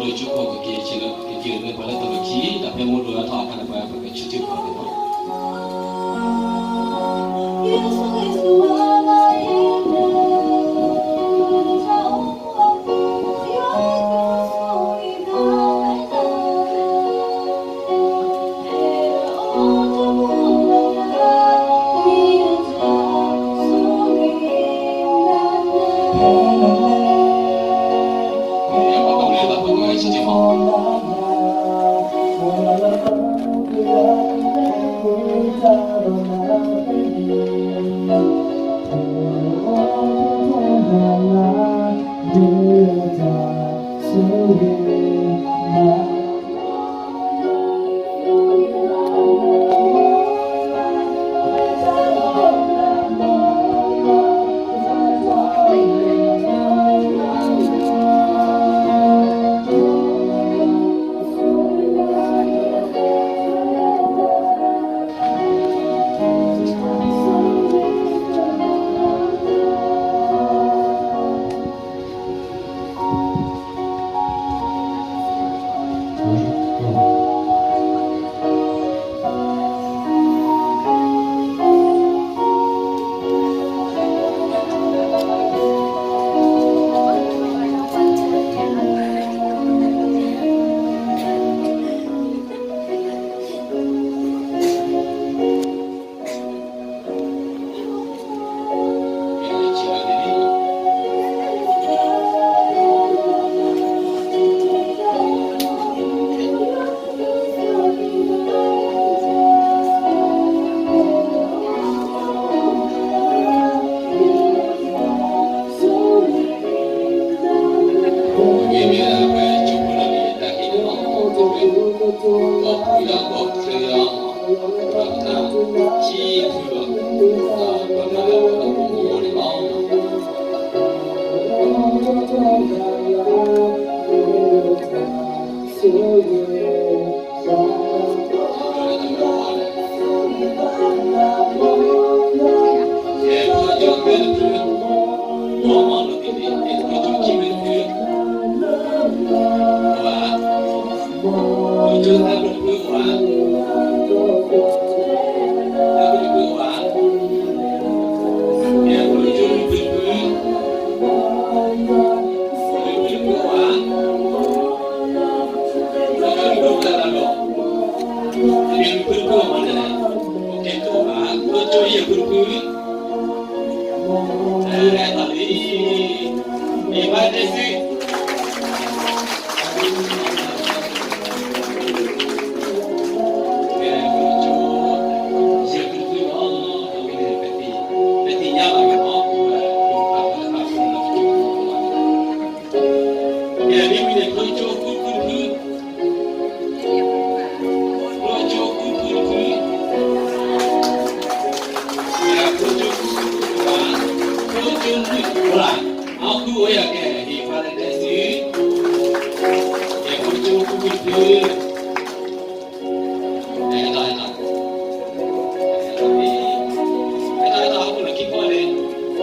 ကၠိခိၣ်ကက့ၤဆ့လၢ ကက့ၤလၢပှၤလၢတၢ်လီၢ်ခံ တၢ်ဖဲမိၢ်ဒိၣ်အါထီၣ်အခါန့ၣ် ပှၤပကဆၢထၢၣ်ပှၤန့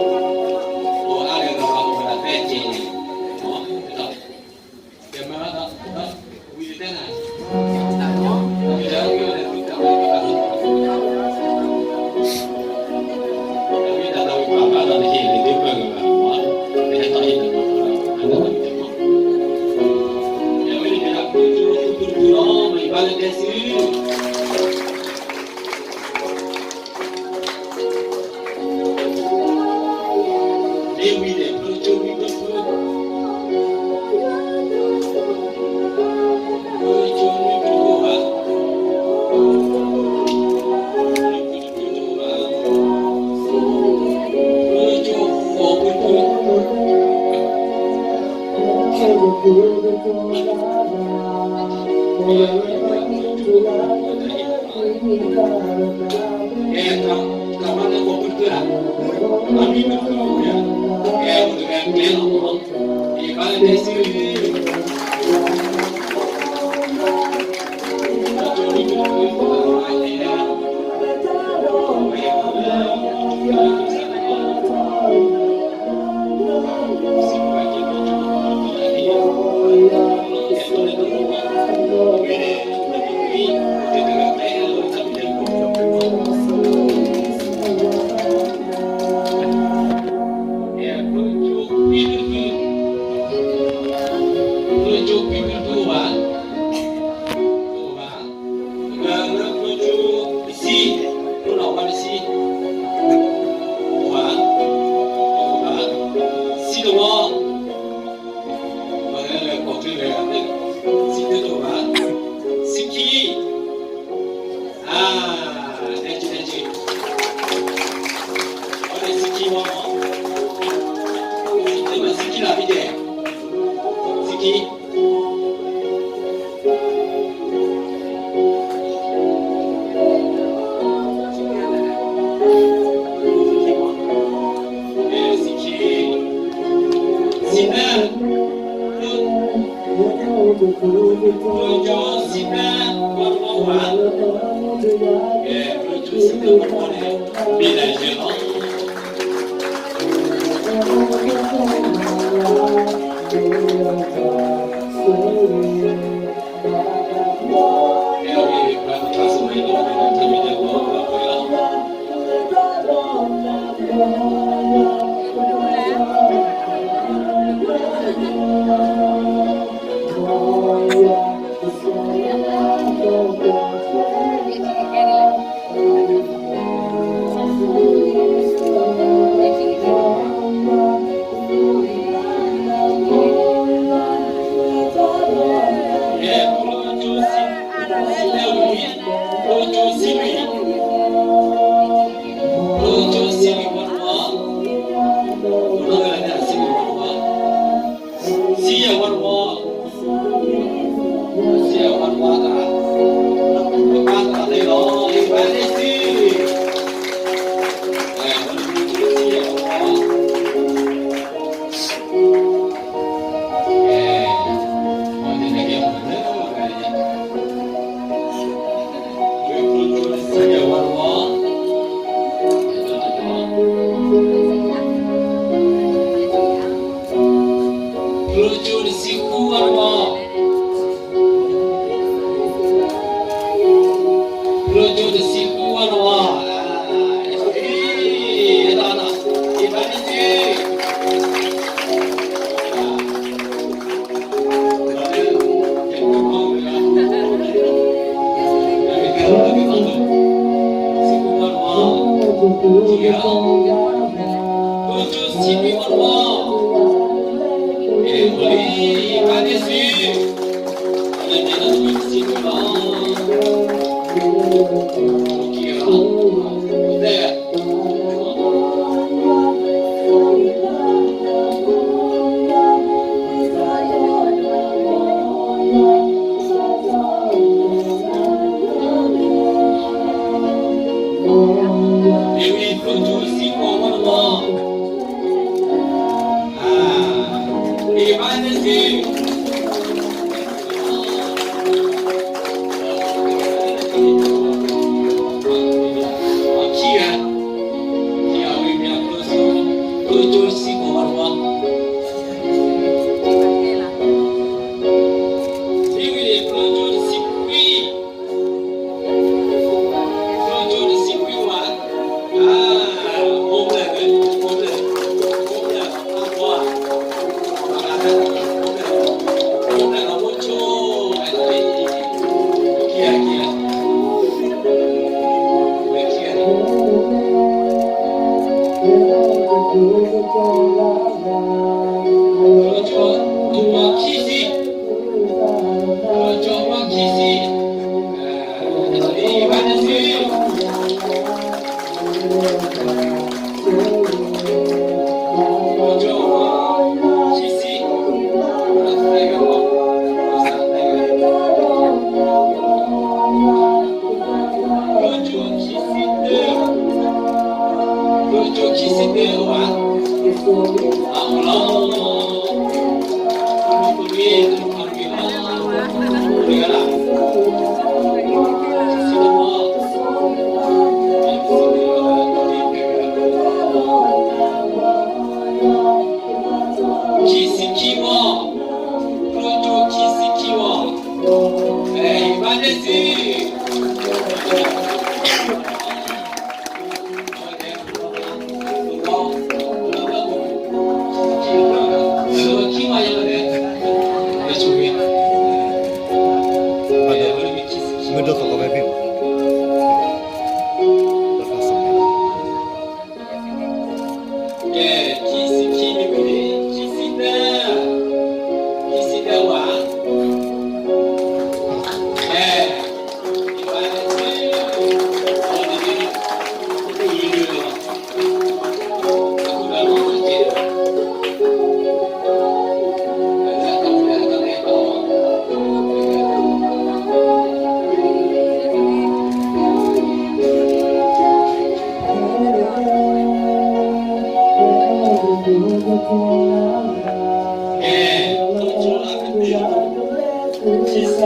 ၣ်လီၤ. ကျိကွံတအိၣ်ဘၣ်, တအိၣ်ဘၣ်, လၢကျိကၠိတဆံ, ကျိနီၣ်ဝါတဆံ, တအိၣ်ဘၣ်, တအိၣ်ဘၣ်, ဆံတဝီ, ပှၤလၢလၢကီၢ်ချၢလၢ ဆံတအိၣ်ဘၣ်, ဆံခံ အါ, အဲၣ်က့ၤ, အဲၣ်က့ၤ, အဝဲန့ၣ်ဆံခံမီၢ်, ဆံခံလီၤ ဖံတဲ, ဆံခံ, ဆံခံ, ဆံနၢ, ကျိကၠိဆံနၢ, ဝါတဝီဝါ, ကဲ, ကျိကၠိဆံနၢ ဝါတဝီန့ၣ်, မ့ၢ်ဒၣ်ယဲလီၤ. ကျိကၠိတဆံဃု ဝါတဝီ, ကျိကၠိတဆံဃု ဝါတဝီ, အဲၣ်ဒိး, အဲၣ်ဒိး, အ့ၣ်ဘါန့ၣ်စု Amen. အဝဲမ့ၢ်ဝံၤဒီး ဒီးတနံၤဒီးခံနံၤ လၢအအိၣ်သ့ၣ်တဖၣ် အဝဲဟဲနီၤဆဲးမီၤ မ့ၢ်ဝံၤမးဒီး တၢ်အိၣ်ဖှိၣ်ကရံစၢ် တဖုဘၣ်တဖုမ့ၢ်ဝံၤ လၢစုပှၤတဂၤဘၣ်တဂၤန့ၣ်လီၤ. အဝဲမ့ၢ်အကလီၢ်ထူၣ်စုပှၤတဂၤဘၣ်မ့ၢ်ဝံၤမး ပကမၤလၢတၢ်အိၣ်ဖှိၣ်တၢ်ဟ့ၣ်မး, တၢ်အိၣ်ဖှိၣ်, တၢ်အိၣ်ဖှိၣ်, တၢ်အိၣ်ဖှိၣ်ကစၢ်ဖုဘၣ်တဖုလၢဟဲ တဘၣ်ပလီၢ်ပီၢ်လီၤမ့ၢ်တဘၣ်, ဒီးတၢ်အိၣ်ဖှိၣ်ကစၢ်မ့ၢ်ဝံၤ ပကလဲၤလၢပှၤတဂၤဘၣ်တဂၤတၢ်ဟ့ၣ်မး အဝဲမ့ၢ်ဒၣ်တၢ်အိၣ်ဖှိၣ်ကစၢ်တၢ်ဟ့ၣ်န့ၣ်လီၤ. တၢ်အိၣ်ဖှိၣ်ကစၢ်, ပဝဲဆိလၢတၢ်အိၣ်ဖှိၣ်ကစၢ်, ဝံၤမးပကမၤလၢပဂီၢ်မး, ပဝဲလၢပှၤကဝီၤဘၣ်ပှၤထံပဝဲလီၤ, ထံပဝဲပဂ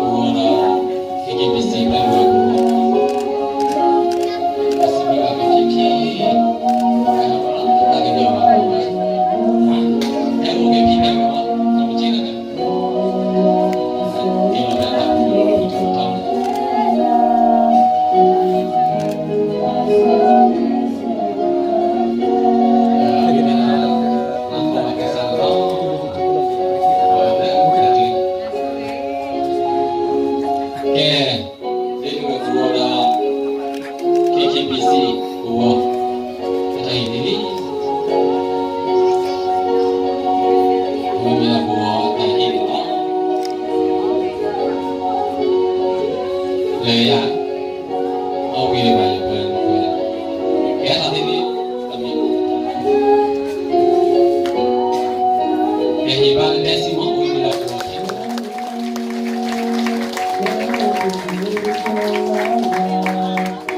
ီၢ်ဒီး KKBC ဘၣ်ပဝဲပဂီၢ် ပစံးဘျုးဘၣ်က့ၤခံခံ, တၢ်ကညီၤဘၣ်, အဲၣ်အိၣ်က့ၤဖံးတၢ်ကမၤ, ဒီးပက့ၤဂၤဒဲး, တ့လီၤတၢ်ပူၤလီၤ ပကထီၣ် ကဲ, ဒ်န့ၣ်အသိးဒီး KKBC ပဝဲ အတၢ်ဟ့ၣ်န့ၣ်လံ, မ့မ့ၢ်လၢပဝဲအတၢ်ဟ့ၣ်န့ၣ်လီၤ. လၢယၤ, အဝံၤတဘၣ်ယပှၤန့ၣ်, ကဲထီၣ်သ့န့ၣ်, တမ့ၢ်, ကဟ့ၣ်ဘၣ်လၢတဲစံမီၤ ဝံၤလၢပဝဲ မ့ၢ်ဝံၤလ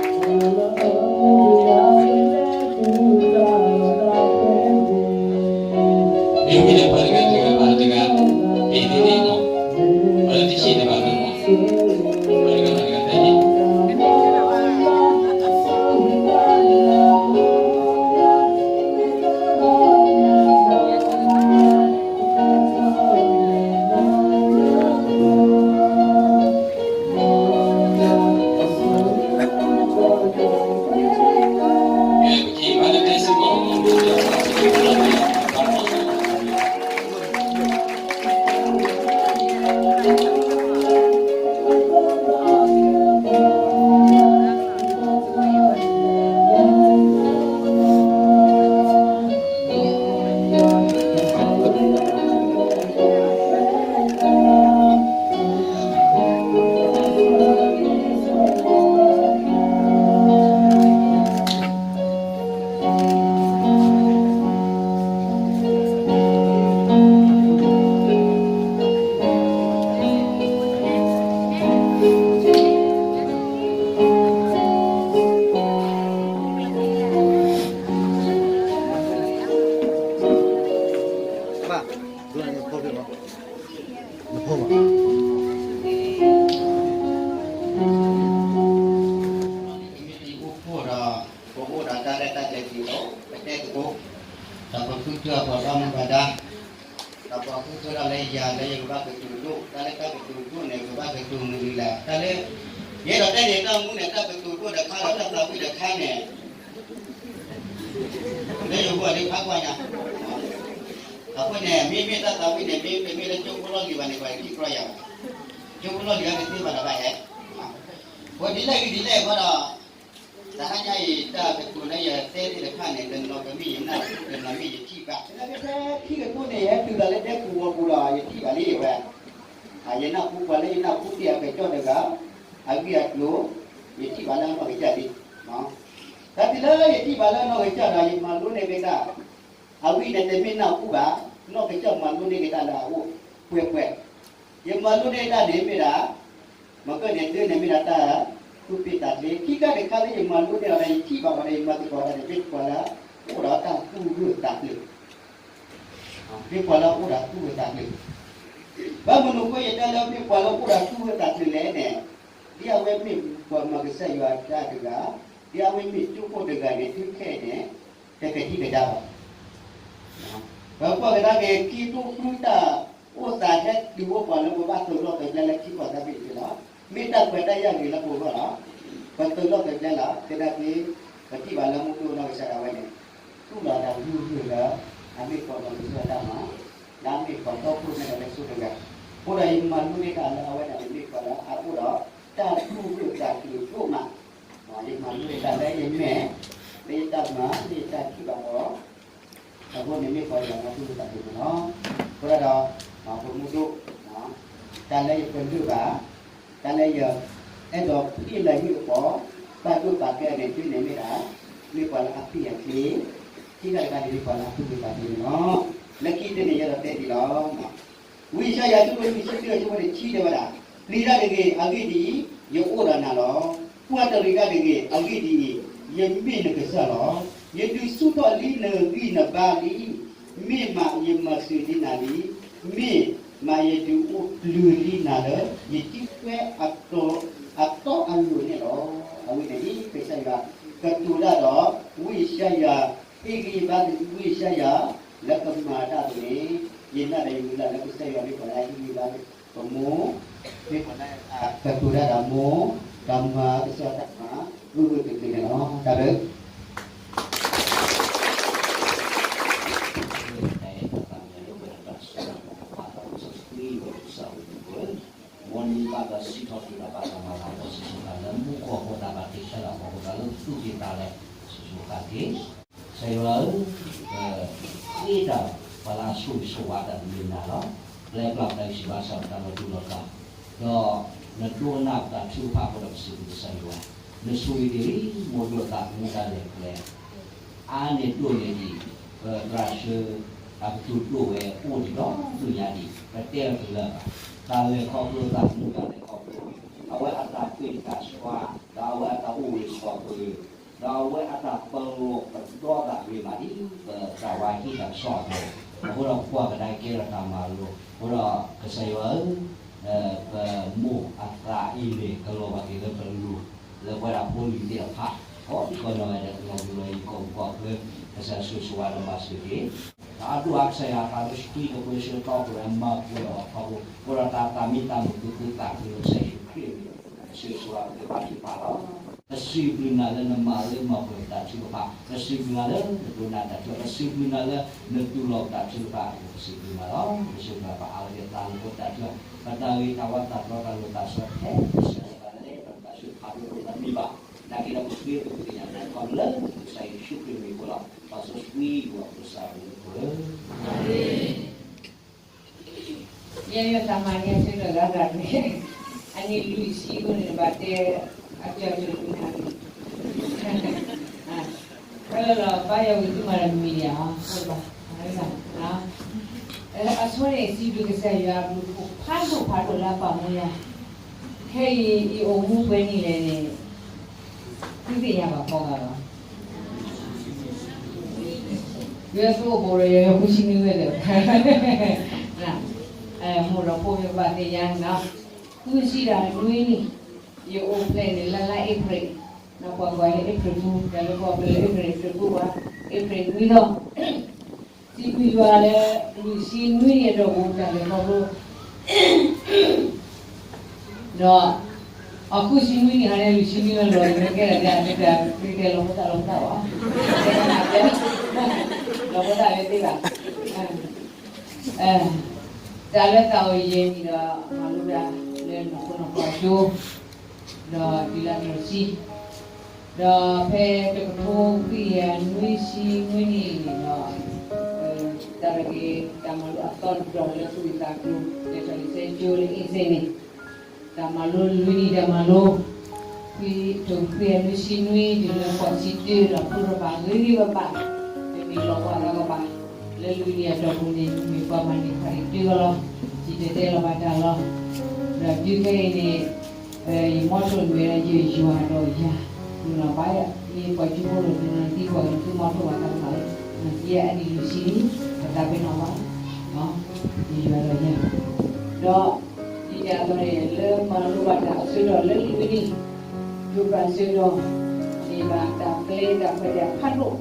ၢပှၤတဂၤတဂၤဘၣ်တဂၤ, အ့ၣ်သ့န့ၣ်မး, ပှၤလၢတဟ့ၣ်န့ၣ်ဘၣ်မ့ၢ်မး, ပှၤတဂၤဘၣ်တဂၤတၢ်ဟ့ၣ် ကဲ ပကဟ့ၣ်ဘၣ်လၢတဲစံမီၤ ဒ်န့ၣ်ဖီဖဲမး, နဖီမး, အိၣ်ဖှိၣ်ဒီး ပအိၣ်ဒီးတၢ်ရဲၣ်တၢ်ကျဲၤတက့ၢ်လီၤ, ပတဲသကိး, ဒီးပဃုထၢပှၤဘၣ်မူဘၣ်ဒါ, ဒီးပဃုထၢဒၣ်လၢယၤလၢယကဘၣ်ကတိၤဒိၣ်, တၢ်လၢတၢ်ကတိၤဒိၣ်န့ၣ် ကဘၣ်ကတိၤမနုၤလဲၣ်, တၢ်လၢ ယအဲၣ်ဒိးတဲန့ၣ် တၢ်မူန့ၣ် တၢ်ကတိၤဒိၣ်တခါဒီးတၢ်သးဝံၣ်တခါန့ၣ် လၢယဂီၢ်ဒ်ဖးကွၢ်ညါ, အဃိန့ၣ် မ့မ့ၢ်တၢ်သးဝံၣ်န့ၣ် မ့တမ့ၢ်လၢကၠိဖိလီၢ်လံၤဘၣ်န့ၣ် ပှၤတထံၣ်ကြီယၤဘၣ်, ကၠိဖိလီၢ်လံၤအံၤတသ့ဘၣ်တဘၣ်ဟဲ, အဃိဒ်လဲၣ်ဂ့ၤဒ်လဲၣ်ဂ့ၤဒီး တဟါညါအံၤ တၢ်ကတိၤလၢယတဲသ့ၣ်တဖၣ်န့ၣ် တနီၤကမ့ၢ်ယနၢ်ဟူ တနီၤမ့ၢ်ယထံၣ်ဘၣ်, လၢခံကတိၤန့ၣ် ယဟဲတုၤလီၤလၢဒဲကဝီၤပူၤဒီး ယထံၣ်ဘၣ်လံဝဲ, ယနၢ်ဟူ ပှၤလၢယနၢ်ဟူတ့ၢ်အကစၢ်တဂၤ အဂ့ၢ်အကျိၤ ယထံၣ်ဘၣ်လၢအနီၢ်ကစၢ်လံ, တၢ်တုၤလၢယထံၣ်ဘၣ်လၢအနီၢ်ကစၢ်ဒီး ယမၤလိန့ၢ်က့ၤတၢ်, အဝဲန့ၣ်တမ့ၢ်နၢ်ဟူဘၣ်, နီၢ်ကစၢ်မၤလိန့ၢ်က့ၤတၢ်လၢအအိၣ်ပှဲၤပှဲၤ, ယမၤလိန့ၢ်တၢ်န့ၣ်မ့ၢ်ဒၣ် မ့ၢ်ကန့ၣ်ဒ်န့ၣ်မ့ၢ်ဒၣ်တၢ်သူၣ်ဖှံသးညီ, ခံခါတခါလၢယမၤလိန့ၢ်အီၤဒီး ယထံၣ်ဘၣ်အီၤဒီး ယမၤသကိးတၢ်န့ၣ် မ့ၢ်ပှၤလၢအိၣ်ဒီးတၢ်သူၣ်ဂၢၢ်သးကျၢၤ, မ့ၢ်ပှၤလၢအိၣ်ဒီးသူၣ်ဂၢၢ်သးကျၢၤ, ဘၣ်မနုၤအဃိယတဲလၢ မ့ၢ်ပှၤလၢအိၣ်ဒီးသူၣ်ဂၢၢ်သးကျၢၤလဲၣ်န့ၣ်, ဒ်အဝဲမ့ၢ်ပှၤမၤကစၢ်ယွၤတၢ်တဂၤ, ဒ်အဝဲမ့ၢ်ကၠိဖိတဂၤန့ၣ် တုၤခဲအံၤန့ၣ် တကထံၣ်ကဒါဘၣ် ပကွၢ်ကဒါက့ၤ ခံကထိဃုတၢ်အိၣ်သးဟဲတုၤအိၣ်ပှၤလၢပဘၣ်သုးလီၢ်သုးကျဲလၢခံခီသၢဘ့ၣ်တက့ၢ်လီၤ. မ့ၢ်တၢ်ခွဲးတၢ်ယာ်ဂ့ၤလၢပဂီၢ်လီၤ. ပသုးလီၢ်သုးကျဲလီၤ. သနာ်က့ ပထံၣ်ဘၣ်လၢမူခိၣ်နီၢ်ကစၢ်ဒၣ်ဝဲန့ၣ် တူၢ်လိာ်တၢ်ဂုာ်ကျဲးလၢ အမ့ၢ်ပှၤမၤကစၢ်ယွၤတၢ်မၤ, လၢအမ့ၢ်ပှၤတီခိၣ်ရိၣ်မဲဒီးလၢဆိတဂၤ, အဃိဒီးယမၤလိန့ၢ်တၢ်လၢအဝဲန့ၣ် မ့ၢ်ပှၤလၢအအိၣ်ဒီး တၢ်သူၣ်ဂၢၢ်သးကျၢၤဒိၣ်မး ယမၤလိန့ၢ်တၢ်လၢယမဲာ်, လၢယတၢ်မၤ, လၢယတၢ်ထံၣ်ဘၣ်အီၤ, အဃိန့ၣ်မ့ၢ်ပှၤယွၤလၢသူၣ်ဂၢၢ်သးကျၢၤန့ၣ်လီၤ. အဃိဒီး ပမူဒိၣ်, တၢ်လၢယပလုၢ်ဘၣ်, တၢ်လၢယအဲၣ်ဒိးဖံးလၢဟံၣ်အဃီ, ဘၣ်ဒိဘၣ်ကဲန့ၣ် တုၤန့ၣ်မ့ၢ်ဒၣ်, မ့ၢ်ပှၤလၢအဖံးအကျ့, ခံခါတခါန့ၣ်မ့ၢ်ပှၤလၢအသူၣ်ဂၢၢ်သးကျၢၤန့ၣ်လီၤ. လၢခံတနံၤယအဲၣ်ဒိးတဲဒ်လီၤ. ဝံယၡါယၤ အဆၢဒိၣ်လွံၢ်ဆံတၢ အဆၢဖိတဆံတဲဝဲဒၣ်, ပျံၤတၢ်တဂ့ၤ, အဂ့ၢ်ဒ်အံၤ, ယအိၣ်ဒီးနၤလီၤ. ကွၢ်တရံးတၢ်တဂ့ၤ, အဂ့ၢ်ဒ်အံၤ, ယမ့ၢ်နကစၢ်လီၤ. ယဒုးဆူၣ်ထီၣ်လံနဂံၢ်နဘါလံ. မ့ၢ်မးယမၤစၢၤလံနၤလံ. မ့ၢ်မးယဒုးအိၣ်ပျၢၤလံနၤလၢ ယစုထွဲအတီအလိၤန့ၣ်လီၤ. အဝဲန့ၣ် ကစၢ်ယွၤ ကတိၤတၢ်ဒီး ဝံယၡါယၤ, ဟ့ၣ်ဂံၢ်ဘါဝံယၡါယၤ လၢကမၤတၢ်အသိးန့ၣ်, ယနာ်ဒီးယမုၢ်လၢ်လၢကစၢ်ယွၤမ့ၢ်ပှၤလၢအဟ့ၣ်ဂံၢ်ဘါပမိၢ်, မ့ၢ်ပှၤလၢအကတိၤတၢ်ဒီးမိၢ်, ဒီးမၤကစၢ်ယွၤတၢ်မၤ ဂၢၢ်ဂၢၢ်ကျၢၤကျၢၤန့ၣ်လီၤ. တၢ်ဘျုး မ်နံၤဘၣ်ဒီးစံးထီၣ်ပတြၢၤဘၣ်သးမၤသးဒီး စံးဆၢတၢ်လၢမူခိၣ်အဃိ တၢ်ဘၣ်တ့ဆၢတၢ်ဖီခိၣ် တၢ်လၢသူၣ်က့သးလဲ စံးဆၢတၢ်လၢမူခိၣ်အဃိ တၢ်ဘၣ်တ့ဆၢတၢ်ဖီခိၣ်တၢ်လၢသူၣ်က့သးလဲ ကစၢ်ယွၤဧၢ, ဃ့တၢ်ပလၢဆိၣ်ဂ့ၤဆိၣ်ဝါတၢ်တမံၤနၤလီၤ. ပျဲပျၢ်ပတၢ်ဂံၢ်ဆူၣ်ဘါဆူၣ်တၢ်လီၤတူၢ်လီၤကာ်, ဒီးနဒိကနၣ်ပတၢ်ထုကဖၣ်အဃိဒီးပစံးဘျုးကစၢ်ယွၤ, နဆိၣ်ဂ့ၤဒ်အံၤ မိၢ်ဒိၣ်သးသမူတၢ်လဲၤကျဲ အါန့ၢ်ဒိၣ်န့ၢ်ဒံး ပသရၣ်ဆၢအကတိၤဒိၣ်ဝဲအိၣ်ဒံးဒီဒူၣ်ညါဒံး ပတဲအီၤတလၢာ်ဘၣ်. တၢ်လဲၤခီဖျိသးသမူတၢ်လဲၤခီဖျိ, အဝဲအတၢ်ပ့ၢ်တၢ်ဆှါ, ဒီးအဝဲအတၢ်အိၣ်ဂၢၢ်ခီၣ်ပၢၢ်, ဒီးအဝဲအတၢ်ပလီၢ်ပဒီသးဂ့ၤမးဒ် ပသးဝါဟ့ၣ်တၢ်ကစီၣ်အသိး, အဃိဒီးကွၢ်ကဒါကဲထီၣ်တၢ်မၤလိ, အဃိဒီးကစၢ်ယွၤဧၢ, ပမိၢ်အသးအံၤန့ၣ် ကလီၤဘၣ်က့ၤလၢပလိၤ လၢပဝဲဒၣ်ဖိလံၤသ့ၣ်တဖၣ် ကိးဒံကိးနီၢ်ဂၤဒဲး လီၤဘှံးလီၤယံၤ ကိးမုၢ်ကိးဖျၢၣ် ကစၢ်ယွၤဆိၣ်ဂ့ၤဆိၣ်ဝါဒီးမၤစၢၤက့ၤ, ဒီးအဒိၣ်အါကစၢ်ယွၤ တၢ်လၢဆှံကပၢဆှၢတီပှၤ မၤပှဲၤအီၤထီဘိ အဃိဒီးတၢ်သးမံတၢ်မုာ်သူၣ်ခုသးခုလၢကစၢ်ယ့ၣ်ၡူးခရံာ်အမံၤ ကစၢ်ယွၤဆိၣ်ဂ့ၤပှၤသ့ၣ်တဖၣ်လီၤ. ပစံးဘျုးနၤလၢနမၤလၢမၤပှဲၤပတၢ်ထုကဖၣ်, ပစံးဘျုးနၤလၢနဒိကနၣ်တၢ်ထုကဖၣ်, ပစံးဘျုးနၤလၢနတူၢ်လိာ်ပတၢ်ထုကဖၣ်, ပစံးဘျုးနၤလီၤ. ပစံးဘျုးနၤပှၤအါလၢက့ၤသးလၢပတၢ်ထုကဖၣ်, ပတၢ်ဂ့ၤတၢ်ဝါတၢ်တြီတၢ်လိၤတၢ်ဆၢထဲ ကစၢ်ယွၤပှၤလဲၤဒီးပတၢ်ထုကဖၣ်ဒိၣ်ဒိၣ်တမံၤဘၣ်, နာ်က့ဒီးပဃ့ပသ့ၣ်ညါတၢ်ခီလၢကစၢ်ယ့ၣ်ၡူးခရံာ်မံၤအဃိလီၤ. ပာ်စီဆှံယွၤပကစၢ်အမံၤအဃိလီၤ. ယဲယသးမၤန့ၢ်အဆၢကတီၢ်လၢအသးတဂ့ၤ, အနံၣ်လွံၢ်ဆံအဃိန့ၣ် ဘၣ်တဲအကၢၤကၢၤလၢနၤလံ, တၢ်လၢလီၤဘါယွၤဝံၤသုမၤဒီးမံၤဒံးဧါ, ဘၣ်, အဆိန့ၣ် စံးဘျုးကစၢ်ယွၤအဘျုးအဖှိၣ်ဖးဒိၣ်ဖးဒိၣ်လၢအပာ်မူယၤ, ခဲအံၤယအိၣ်မူပှဲၤနံၣ်လဲၣ်န့ၣ် သုသ့ၣ်ညါဘၣ်ကိးဂၤဘၣ်. ယဲသိးအိၣ်ဘူးဒီး ယဲဃုဆံနွံဝဲလဲၣ်, မိၢ်ဒီးဖိမ့ၢ်ဘၣ်သ့ၣ်ညါနီၤ, ဃုဆံဒီးနွံနံၣ်, ယအိၣ်ဖျဲၣ်န့ၣ် လါလါ April, နီၤပှၤကွၢ်လၢ April Fool, တၢ်လၢပှၤဖျဲၣ်လၢ April, April Fool ပှၤ, April နွံလီၤ, စံးဘျုးယွၤလၢ လွံၢ်ဆံနွံနံၣ်အတီၢ်ပူၤ တၢ်လဲၤခီဖျိ ဒီး အဃုဆံနွံနံၣ်ဟါန့ၣ် လွံၢ်ဆံနွံလီၤလီၤ မ့ၢ်ကဲဒၣ် တၢ်တဲလီၤမတၢ်လီၤမတၢ်ဘၣ်, လီၤမတၢ်လၢသ့ဘၣ်, တၢ်လၢသးအိၣ်ယဲၢ်နံၣ်ဒီး မၤလိဒၣ်လၢနီၢ်ခိနီၢ်ပှၢ်ကၠိ, ဒီးတုၤလၢတြီဆံ, ဒီးဖဲတကထိခွံကယၤနွံဆံနွံနံၣ်န့ၣ်ဒီး တၢ်ရက့ၤ တၢ်မၤလိအသီတတီၤလၢသူၣ်ဝံသးကျိၤ လဲၤထီၣ်လံာ်စီဆှံကၠိလၢအ့စ့န့ၣ်, တၢ်မၤလိလွံၢ်နံၣ်တၢ်မၤလိ, ခွံ, တကထိခွံကယၤနွံဆံနွံ တုၤလၢဃိးဆံတၢ ဒီးဖုရဘၣ်ဂ့ၤဂ့ၤဘၣ်ဘၣ်, တမ့ၢ်လီၤပှၤဂၤကဘၣ်, လၢလွံၢ်နံၣ်အတီၢ်ပူၤန့ၣ် မ့ၢ်ပှၤမၤန့ၢ်ခီၣ်ဒံးတၢ်ဂီၤလီၤ, ယတတဲလီၤဘၣ်တၢ်လီၤ, ဒီးတုၤခဲအံၤန့ၣ် ယမီထိၣ်နွံဒီးယယွၤဒီးယၤ, ဒိၣ်နီၢ်ဘၣ်ယၤ, ယပှၤကၠိဖိဒီးဒိၣ်နီၢ်သံကွၢ်က့ၤသုမီထိၣ်ဘၣ်သးကမၣ်လၢ, ယဲအနံၣ်လွံၢ်ဆံလံ, ပသးပ့ၤနီၣ်ဘၣ်, ယယွၤဒီးယၤ, ဒီး ဒ်န့ၣ်အသိးန့ၣ် လၢမၤလိဘၣ်တၢ်အဆၢကတီၢ်လၢလွံၢ်နံၣ်, ဒိးဘၣ်ဆၢကတီၢ်, န့ၢ်ဘၣ်တၢ်ကျဲတၢ်ခွဲးတၢ်ယာ်ဖးဒိၣ်,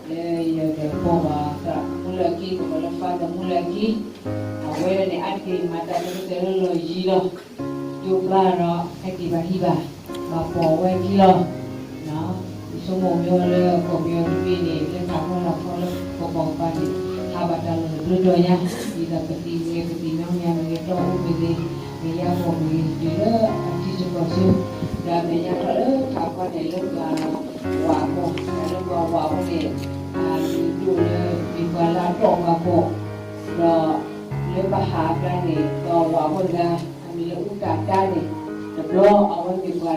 လၢယကပိာ်ဘၣ်သရၣ်မူလၢအခံ ပကိးလၢ Father မူလၢအခံ, အဝဲန့ၣ်အါတက့ၢ်မၤတၢ်လၢကစၢၢ်လၢလီၢ်ယံၤလီၤ, ဒိးဘျၣ်ဒီး ဟဲက့ၤဘၣ်ဟံးဘၣ်, ဘၣ်ပိာ်ဝဲခံလီၤ ယဆိကမိၣ်မ့ၢ်ဝဲလၢကီၢ်ပယီၤတဘ့ၣ်န့ၣ် လၢတၢ်ဖီလာ်ဖီလၢကပိာ်ကပၤန့ၣ် ဟးဘၣ်တၢ်လီၢ်တဘျုးတီၤညါ, ဒ်သိးပသံၣ်မ့ၢ်ဂ့ၤ ပသံၣ်ညီမ့ၢ်ဂ့ၤ တီအိၣ်မ့ၢ်ဂ့ၤ, မ့ၢ်ယါကီၢ်မ့ၢ်ဂ့ၤ တုၤလၢအထံဆၢကီၢ်ဆၢ, ဒီးမဲာ်ညါထီၣ်လၢထးခီန့ၣ် လၢပှၤဝးအဖီ, လၢပှၤဝးအဖီန့ၣ် အလုၢ်ဒိၣ်လၢမ့ၢ်ပှၤလၢအတီၢ်ပှၤကီၢ်, ဒီးလၢပဟးအကျါန့ၣ် ပှၤဝးအဖီတဂၤ အမံၤလၢအူတၢ်တၢ်န့ၣ်, တဘျီအဝဲမ့ၢ်ပှၤတီၢ်ပှၤ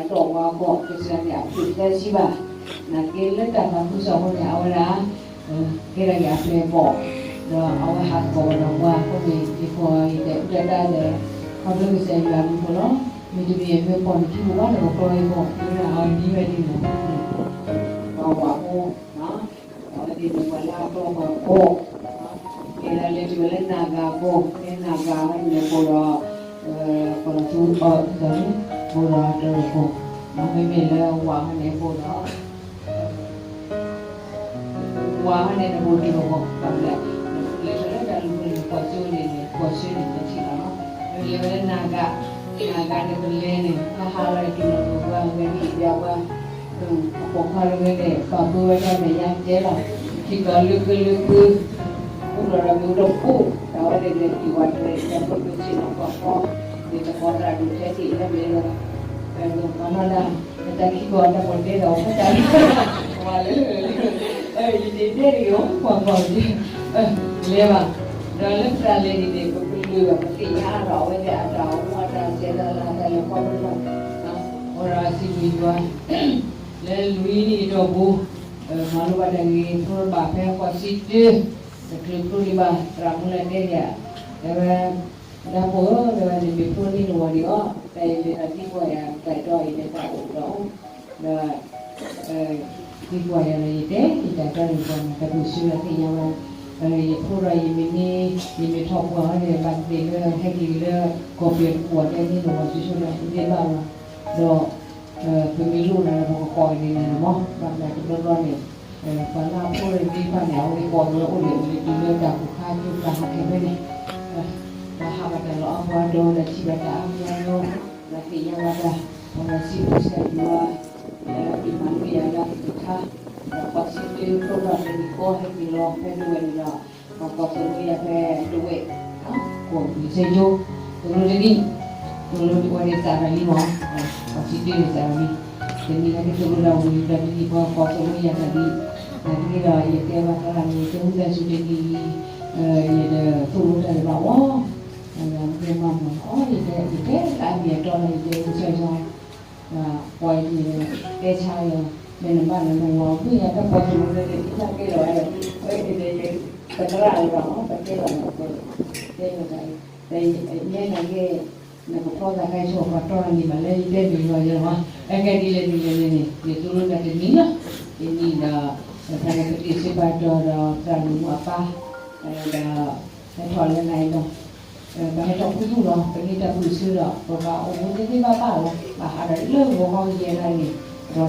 ကီၢ် ကစၢ်န့ၣ်အဖျိးသၢဆံဘၣ်, နာ်က့လၢတၢ်သးခုကစီၣ်အဃိန့ၣ် အဝဲဒၣ် ကဲဒၣ်က့ၤအပျဲၢ်အဘီၣ်, ဒီးအဝဲဟးသကိးဝဲဒီးပှၤအဃိန့ၣ် ယကိးယတဲအူတၢ်တၢ်ဒီး ခီဖျိကစၢ်ယွၤအဘျုးအဖှိၣ်လီၤ, မ့တမ့ၢ်မ့ၢ်ပိာ်နခံပူၤဘၣ်ဒီး ပကျီယကိာ် မ့ၢ်ဒၣ်အီၤဒ်ဝဲဒ်န့ၣ်, ပှၤဝးဖိ အဝဲသ့ၣ်မ့ၢ်ပှၤလၢအတီပှၤကီၢ်, မ့ၢ်ဒၣ်လဲၤတုၤဝဲလၢနၤဂၤအဃိ, လၢနၤဂၤဝဲန့ၣ် ပိာ်ဒီး ကီၢ်သူအီၤ ပိာ်ဒီးတရူးဖိ, မ့မ့ၢ်လၢဝးဝဲန့ၣ် ပိာ်ဒီး ဝးဝဲန့ၣ် နပိာ်တရူးဖိ, ဘၣ်မနုၤလဲၣ်, လဲၤထီၣ်လၢတၢ်လူၤပူၤန့ၣ် ကွၢ်စိန့ၣ်န့ၣ် ကွၢ်စိန့ၣ် နထံၣ်လီၤနီၤ, မ့ၢ်လဲၤဝဲလၢနၤဂၤ, နၤဂၤန့ၣ် ပလဲၤန့ၣ် ဟါဟါလီၤ တုၤလီၤပှၤဂၤဒ်အံၤပှၤ အပိာ်ခွါတဂၤန့ၣ် ပာ်ဘၢဝဲဒၣ်မဲာ်ညါတဲလီၤ, ခံကီၤလၢကုလၢကု, အိၣ်ဒီးမ့ၢ်အိၣ်ဒီးပူၤ, တၢ်ဝဲန့ၣ်လဲၤဒံးဝဲတလဲၤ တၢ်ဖိဒိၣ်ဆ့ၣ်နီၤပှၤဖီ, ယသကိးသရၣ်ဒိၣ်ထဲတ့ၢ်လၢမ့ၢ်လီၤ, ပမၤနီၢ်ဒၣ်, ပတၢ်ခံကီၤတၢ်ပီၣ်တဲဒီး ပတၢ်, ပှၤလၢ, ယဒ့တဲတဂ့ၤ ပှၤကွၢ်က့ၤ, လဲၤဘၣ်, ဒီးလၢပတၢ်လဲၤန့ၣ်န့ၣ် ပကလုာ်ဘၣ် ပသ့ၣ်ညါဒီးအဝဲသ့ၣ်အတၢ်အိၣ်မူအတၢ်စဲးတၢ်လၤတၢ်လဲၤခီဖျိတဖၣ်, အိၣ်ဒီးစံးဘျုးယွၤ လၢလွံၢ်နံၣ်အတီၢ်ပူၤ, မၤလိဘၣ်တၢ်ဂ့ၢ် ဖျိဘၣ်ဖဲဃိးဆံတၢ, တချုးဖျိဒံးဘၣ် သရၣ်မူလၢတဲယၤ, တဲဝဲ, ဒီပုၢ်ဧၢ တဲဝဲန့ၣ် မ့ၢ်ဖျိန့ၢ်နဂီၢ်ဒံးအီၤ, တၢ်အံၤမ့ၢ်တၢ်သံကွၢ်ယၤ တၢ်တီအံၤန့ၣ်တၢ်အိၣ်ဒီး, ဒီး သံကွၢ်ယၤဒီးယတဲ ယတၢ်တီန့ၣ်ပှၤမၤတၢ်ပူၤဆူဒီးသ့ၣ်ညါဝဲ, ယဖျိဒီးယမ့ၢ်န့ၢ်, ယမ့ၢ်ထီၣ်ပှၢ်ဝဲန့ၣ် ဘၣ်သ့ၣ်သ့ၣ်လၢဟဲက့ၤလၢ ကီၢ်ပယီၤတပူၤအီၤ တဲန့ၢ်နဂီၢ်ဆူၣ်ဆူၣ်ဒီး ယမ့ၢ်ဘၣ်လီၤ, ဒီး ပမ့ၢ်လိၣ်နၤဒီး ပကကိးက့ၤန့ၣ်န့ၣ်မး, ဘၣ်မနုၤတဘျီဘျီန့ၣ် ပှၤလၢအဖျိန့ၣ်သ့ၣ်တဖၣ်န့ၣ် အဝဲသ့ၣ်ကိးဝဲအိၣ်ဒီး လၢတုၤလၢတၢ်ကူၣ်ခါက့ၤပှၤဟးခဲဖဲန့ၣ်, ပှၤဟးဘၣ်တၢ်လီၤအီၣ်ပှၤဒီး ဒီးထံၣ်ဘၣ်တၢ်အါမးညီ, ဒီးသ့ၣ်ညါဘၣ်တၢ်, ပှၤဒီးစံးဘျုးကစၢ်ယွၤ, လၢအဒုးမၤလိယၤလၢအကလုၢ်ကထါ, ဒီးပှၤစံးဘျုးဖျိထီၣ်လၢနံၣ်ကီဟဲက့ၤလီၤဖဲဒၣ်ဝဲန့ၣ်ဒီး ပှၤကိးဆိၣ်ဂ့ၤယၤဖဲဒၣ်ဝဲ ကိးမုၢ်ဆ့ၣ်ကၠိ, တလိၣ်တနံၣ်, တလိၣ်ဝဲန့ၣ်စးထီၣ်လံမး, ပှၤစံးဘျုးန့ၣ်စးထီၣ်လံ, တနံၣ်ဟဲက့ၤတလိၣ်ဒၣ်ဝံၤဒီးတနံၣ်ပှၤကိးဆိၣ်ဂ့ၤယၤတၢ်ဒ်, နာ်က့ဒီးယတဲဘၣ်သရၣ်န့ၣ် ယတဲဝံသးစူၤတနံၣ်အံၤ, ယတသိၣ်လိတၢ်လၢၤဘၣ်ဝဲ, ယမ့ၢ်မၤမၤအီၤ ယတဲ ယတဲလၢအမ့ၢ်အတီလၢယတဲဝံသးစူၤ ပှၤတဲဆါယၤ, မ့ၢ်နဘၣ်နမ့ၢ်ဝဲ ဖုယၤတၢ်ပှၤတလိၣ်လၢန့ၣ် ဒ်တၢ်ကဲလီၤဝဲဒီး, ပသရၣ်လၢၤဘၣ်မး ပတဲလီၤန့ၣ်, တဲလီၤတၢ်, တဲညါန့ၣ်က့ နကဖျီသးခါဆူၣ်ပှၤတီနၤန့ၣ်မးလၢယတဲမ့ၢ်ယွၤယဲလီၤမး, အကဲဒ်လဲၣ်ဒ်လဲၣ်န့ၣ်န့ၣ် ယသိၣ်လိတၢ်တနံၣ်လီၤ, တနံၣ်ဒီး ဒီးဖဲလၢပတ့စ့ပာ်တီၤဒီးသရၣ်မုၣ်အပၢ်, ဒီးဟဲထီၣ်လၢနၤအံၤဒီး, ဘၣ်ဟဲထီၣ်ခူသူၣ်လီၤ. ပန့ၢ်တၢ်ပၢၢ်ဆၢဒီး ပဘၣ်အိၣ်မူသ့သ့ဘၣ်ဘၣ်လီၤ. ဘၣ်ဟးဒီးလၢဂီၤခီကယဲၢ်နၣ်ရံၣ်န့ၣ်, ဒီး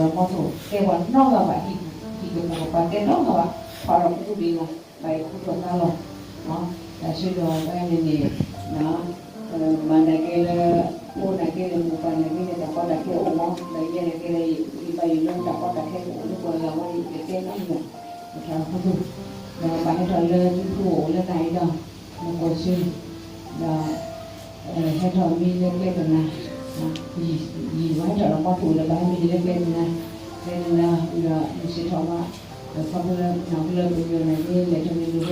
မီထိၣ်တဲပှၤနီတဂၤဘၣ်, ဟံၣ်ကပူၤကပၤတဲနီတဂၤဘၣ်, ထီၣ်ဒီးခူသူၣ်ဒံးလီၤ. ဘၣ်ယခူထီၣ်သါလီၤ. တၢ်ဆၢကတီၢ်ဝဲန့ၣ်န့ၣ် မၤနာ်က့လၢ, အိၣ်နာ်က့လၢမိၢ်ပၢ်နာ်က့န့ၣ် တၢ်ကီတၢ်ခဲအိၣ်မး, ဒီးယဲနာ်က့လၢယဘၣ်ယိၣ်လၢတၢ်ကီတၢ်ခဲအိၣ်လၢပှၤဂၤဝဲန့ၣ် ယတဲနီတမံၤ, ပထါခူသူၣ်, ဒီးဘၣ်ဟဲထီၣ်လၢသုဖုအိၣ်လၢနၤအံၤဒီး, နကွၢ်ဆၢ, ဒီး ဟဲထီၣ်မံလၢကျဲတနၤ, ယဘၣ်ဟဲထီၣ်ဒီးမီထိၣ်လၢဘၣ်ဟဲမံလၢကျဲတနၤ, ကျဲတနၤဒီး ယစံးထီၣ်ဘၣ်, ဒီးခီဖျိလၢ နီၢ်ကလၢ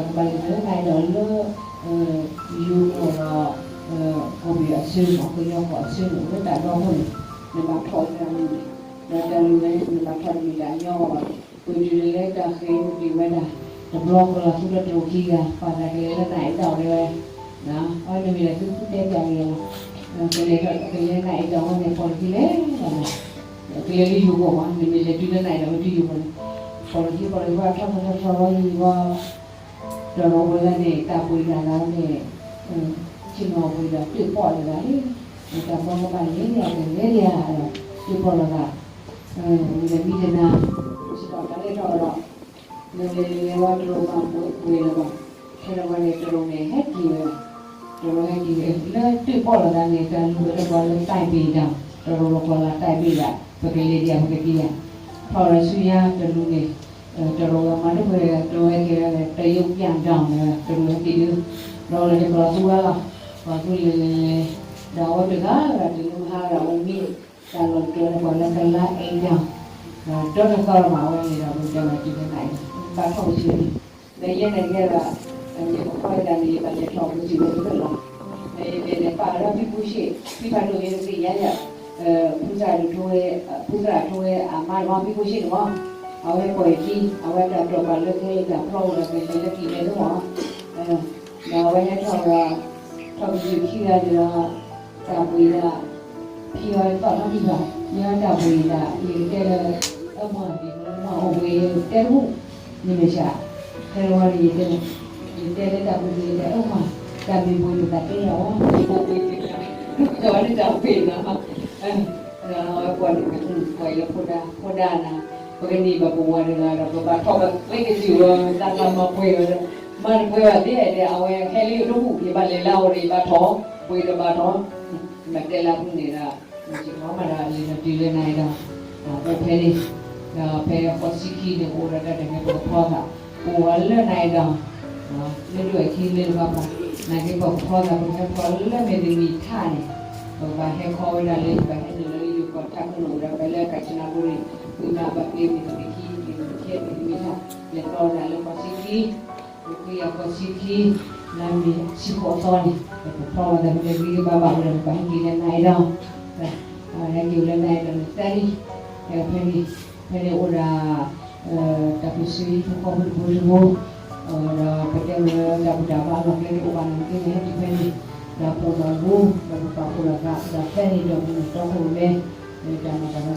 ပယီၤနာ်က့ လဲၤထီၣ်မ့ၢ်လိၤဖဲလဲၣ် ပအိၣ်တပူၤလၢၤဘၣ်, ဒီးကဘၣ်လဲၤထီၣ်လၢနၤအံၤဒီးလၢ ယိၤကီၢ်ဒီး ကီၢ်ပယီၤအဆၢန့ၣ် ကညီကီၢ်အဆၢန့ၣ် အိၣ်လၢတၢ်ဒီခိၣ်န့ၣ်, နဘၣ်ထီၣ်တၢ်မံၤန့ၣ်, ဒီးတၢ်မံၤန့ၣ် နဘၣ်ထီၣ်တမံၤတၢ်ညီဘၣ်, ပတုၤလၢတၢ်ဃ့မုၢ်တ့ၢ်ဝဲဒၣ်, တဘျီဃီလီၤသူလၢတရူးခံဂၤ ပာ်သးကလဲၤလၢနၤအံၤဒီးဝဲ, အဝဲန့ၣ်မ့ၢ်ဒၣ်သုတဲပၠးက့ၤလီၤ, ကလဲၤထီၣ်ကလဲၤနၤအံၤဒီးဝဲန့ၣ် ပီၣ်လီၤခံလဲၣ်လီၤ, ကလဲၤလၢယိၤကီၢ်မး နမ့ၢ်လဲၤတုၤလၢနၤအံၤဒီးဝဲတုၤယိၤကီၢ်န့ၣ်, ပီၣ်လီၤခံပီၣ်လီၤခံထီၣ်ထီၣ်ထီၣ်ထီၣ်လီၤယိၤဝဲ တရီဝဲလၢန့ၣ် တၢ်ပှ့ၤတၢ်လၢန့ၣ်, ဆ့ၣ်နီၤပှ့ၤဒီးတၢၣ်ပီၣ်လီၤသးလံ, တၢ်ပီကဘၣ်လဲၤန့ၣ် အကလဲၤဒံးဧါဒီး တၢၣ်ပီၣ်လီၤသး, ဝံၤဒီးမံတနၤ, စ့ၢ်ကီးတၢ်လဲၤထီၣ်ဒီး, လဲၤလဲၤလဲၤလဲၤဝဲတရီမၤပှဲၤလၢၤဘၣ်, ထဲတဝဲန့ၣ် တရီန့ၣ်ဟဲက့ၤဝဲ, တရီဟဲက့ၤဝဲ လၢတၢၣ်ပီၣ်လီၤသးန့ၣ် တၢ်လူၤဝဲတပှၤလၢတၢ်ဘ့ၣ်ဒၣ်, တရီလီၤကီၢ်လၢတၢ်ဘ့ၣ်ဒၣ် ပကလဲၤဒံးဧါ ပကက့ၤဧါ, ထီၣ်ဒီးဆူညါတလူၤန့ၣ် တရီဝဲမၤတပှဲၤ တရီဟဲက့ၤဝဲ တရုတ်ပြန်တောင်းန့ၣ် တရီဟဲက့ၤဒုး, ဒီးလၢကလီၤသူဝဲလီၤ, ကလီၤသူလဲၤလဲၤလဲၤ, ဒီးအဝဲတဂၤဂၤတုၤလၢမဟါဒီးအဝဲမံ, တၢ်လီၤတၢၤလၢပှၤလၢကလါအဲၣ်ညါ, ဒီးတသီမးအဝဲန့ၣ်ဒီး ပကတဲမ့ၢ်တုၤလၢနၤအံၤ ဘၣ်ထီၣ်ပစုန့ၣ်, ဒီးယဲန့ၣ်ကဲဒီး, ယကဖီဒၣ်န့ၣ် ယဘၣ်လဲၤထီၣ်ပစုဝဲတဖျၢၣ်လီၤ, ယလဲၤန့ၣ်ပာ်ဝဲဒၣ်ဖံဖုရှ့ၣ် ဖံဖးဒိၣ်ယဲတသ့ၣ်ညါယၤ, ဖုသရၣ်ဒိၣ်ထူဝဲ, ဖုသရၣ်ထူဝဲအမါတမီၤ ဖံဖုရှ့ၣ်န့ၣ်မီၤ, အဝဲပှၤအံၤခံ အဝဲတၢ်တိာ်ပာ်လၢခဲအံၤတၢ်ဖျီအိၣ်ဒီး ကလဲၤလၢကံၤလဲၤလၢမီၤ, ဒီးအဝဲဟဲထီၣ်ဒီး, ထီၣ်ပစုခံဂၤန့ၣ်ဒီး, တၢ်ပှ့ၤဒၣ်, ဖံအီၤသီၣ်နီတမံၤဘၣ်, ယတၢ်ပှ့ၤဒၣ် ယကတဲလၢ, အၢမီၢ်ဒ်မီၢ်အိၣ်ဝဲတဲတဘူၣ်, နမ့ၢ်ဆၣ်, ဖဲဝဲန့ၣ်ယတဲ, ယတဲလၢတၢ်ပှ့ၤယတဲအၢမီၢ်, တၢ်မ့ၢ်ပှ့ၤပသးတဲယၤဝဲ, ပှ့ၤတၢ်လၢတၢ်ပှ့ၤလီၤ ဒီးအဝဲကွၢ်န့ၣ်, ကွၢ်လၢဖိဒါ, ဖိဒါနၤ, ပကန့ၢ်ဘၣ်ပဝၤတဂၤဒီး ပဘၣ်ထီၣ်ဘၣ်သ့ကစံးဝဲ တၢ်သးမၤပှဲၤဝဲ, မၤတပှဲၤဘၣ်သ့ဒီး အဝဲဟဲလၢယတဘူၣ် ယဘၣ်လဲၤလၢအအိၣ်ဒီး ယဘၣ်ထီၣ်, ပှ့ၤဒီးဘၣ်ထီၣ်, ဘၣ်တဲလၢအပူၤန့ၣ်ဒီး, မ့ၢ်စ့ၢ်ကီးမၤဒီး လဲၤဒီးတုၤလၢနၤအံၤဒီး, အိၣ်ဖဲန့ၣ်, ဒီးဖဲဃီဆံခံန့ၣ် အိၣ်ဒီးတၢ်တမ့ၢ်ပကဖီသး, အိၣ်ဝဲလၢနၤအံၤဒီး လၢဒိၣ်အခံလၢတဘၣ်ဘၣ်, နာ်က့ပကဖီသး ပကဟဲဖီလၢမ့ၢ်တမံၤထါန့ၣ်, ပကဘၣ်ဟဲခီဝဲဒၣ်လၢ ပဟဲနုာ်လီၤလၢယိၤကီၢ်ထးခိၣ်လိာ်ဝဲဒၣ် ဖဲလၢကၣ်စနဘူရံၤ, ဝံၤမးဘၣ်က့ၤမ့ၢ်တမံၤခံ မ့ၢ်တမံၤခံ မ့ၢ်တမံၤထါ, လဲၤဖီဝဲဒၣ်လၢဃီဆံခံ, လၢခွံယၤဃီဆံခံ, လါမ့ၤဆံဃိးသီန့ၣ် ပကဖီဝဲဒၣ်ဖဲလဲၣ်ဂ့ၤဂ့ၤဘၣ်ဘၣ်ဝဲဒၣ် ပကဘၣ်ဟဲက့ၤလၢနၤအံၤဒီး, ဟဲက့ၤလၢနၤအံၤဒီး နသၢနံၣ်, ဖဲန့ၣ်, ဖဲန့ၣ်အိၣ်ဒၣ် တၢ်ပၢၢ်ဆၢဟံၣ်ဖိဃီဖိတဘိတဘိ, ဒီးပတဲမ့ၢ်လၢတၢ်ဘူၣ်တၢ်ဘါလီၢ်ကျဲတအိၣ်ဘၣ်နာ်က့န့ၣ် ဟဲတုၤဖဲန့ၣ်, ဒီးပအိၣ်ဒီးဂီၤ ဒီးပပာ်ဖှိၣ်လိာ်သး ဒီးသၢနံၣ်ဒီးပမ့ၢ်တီခိၣ်ရိၣ်မဲ, တၢ်မၤတၢ်မၤသ့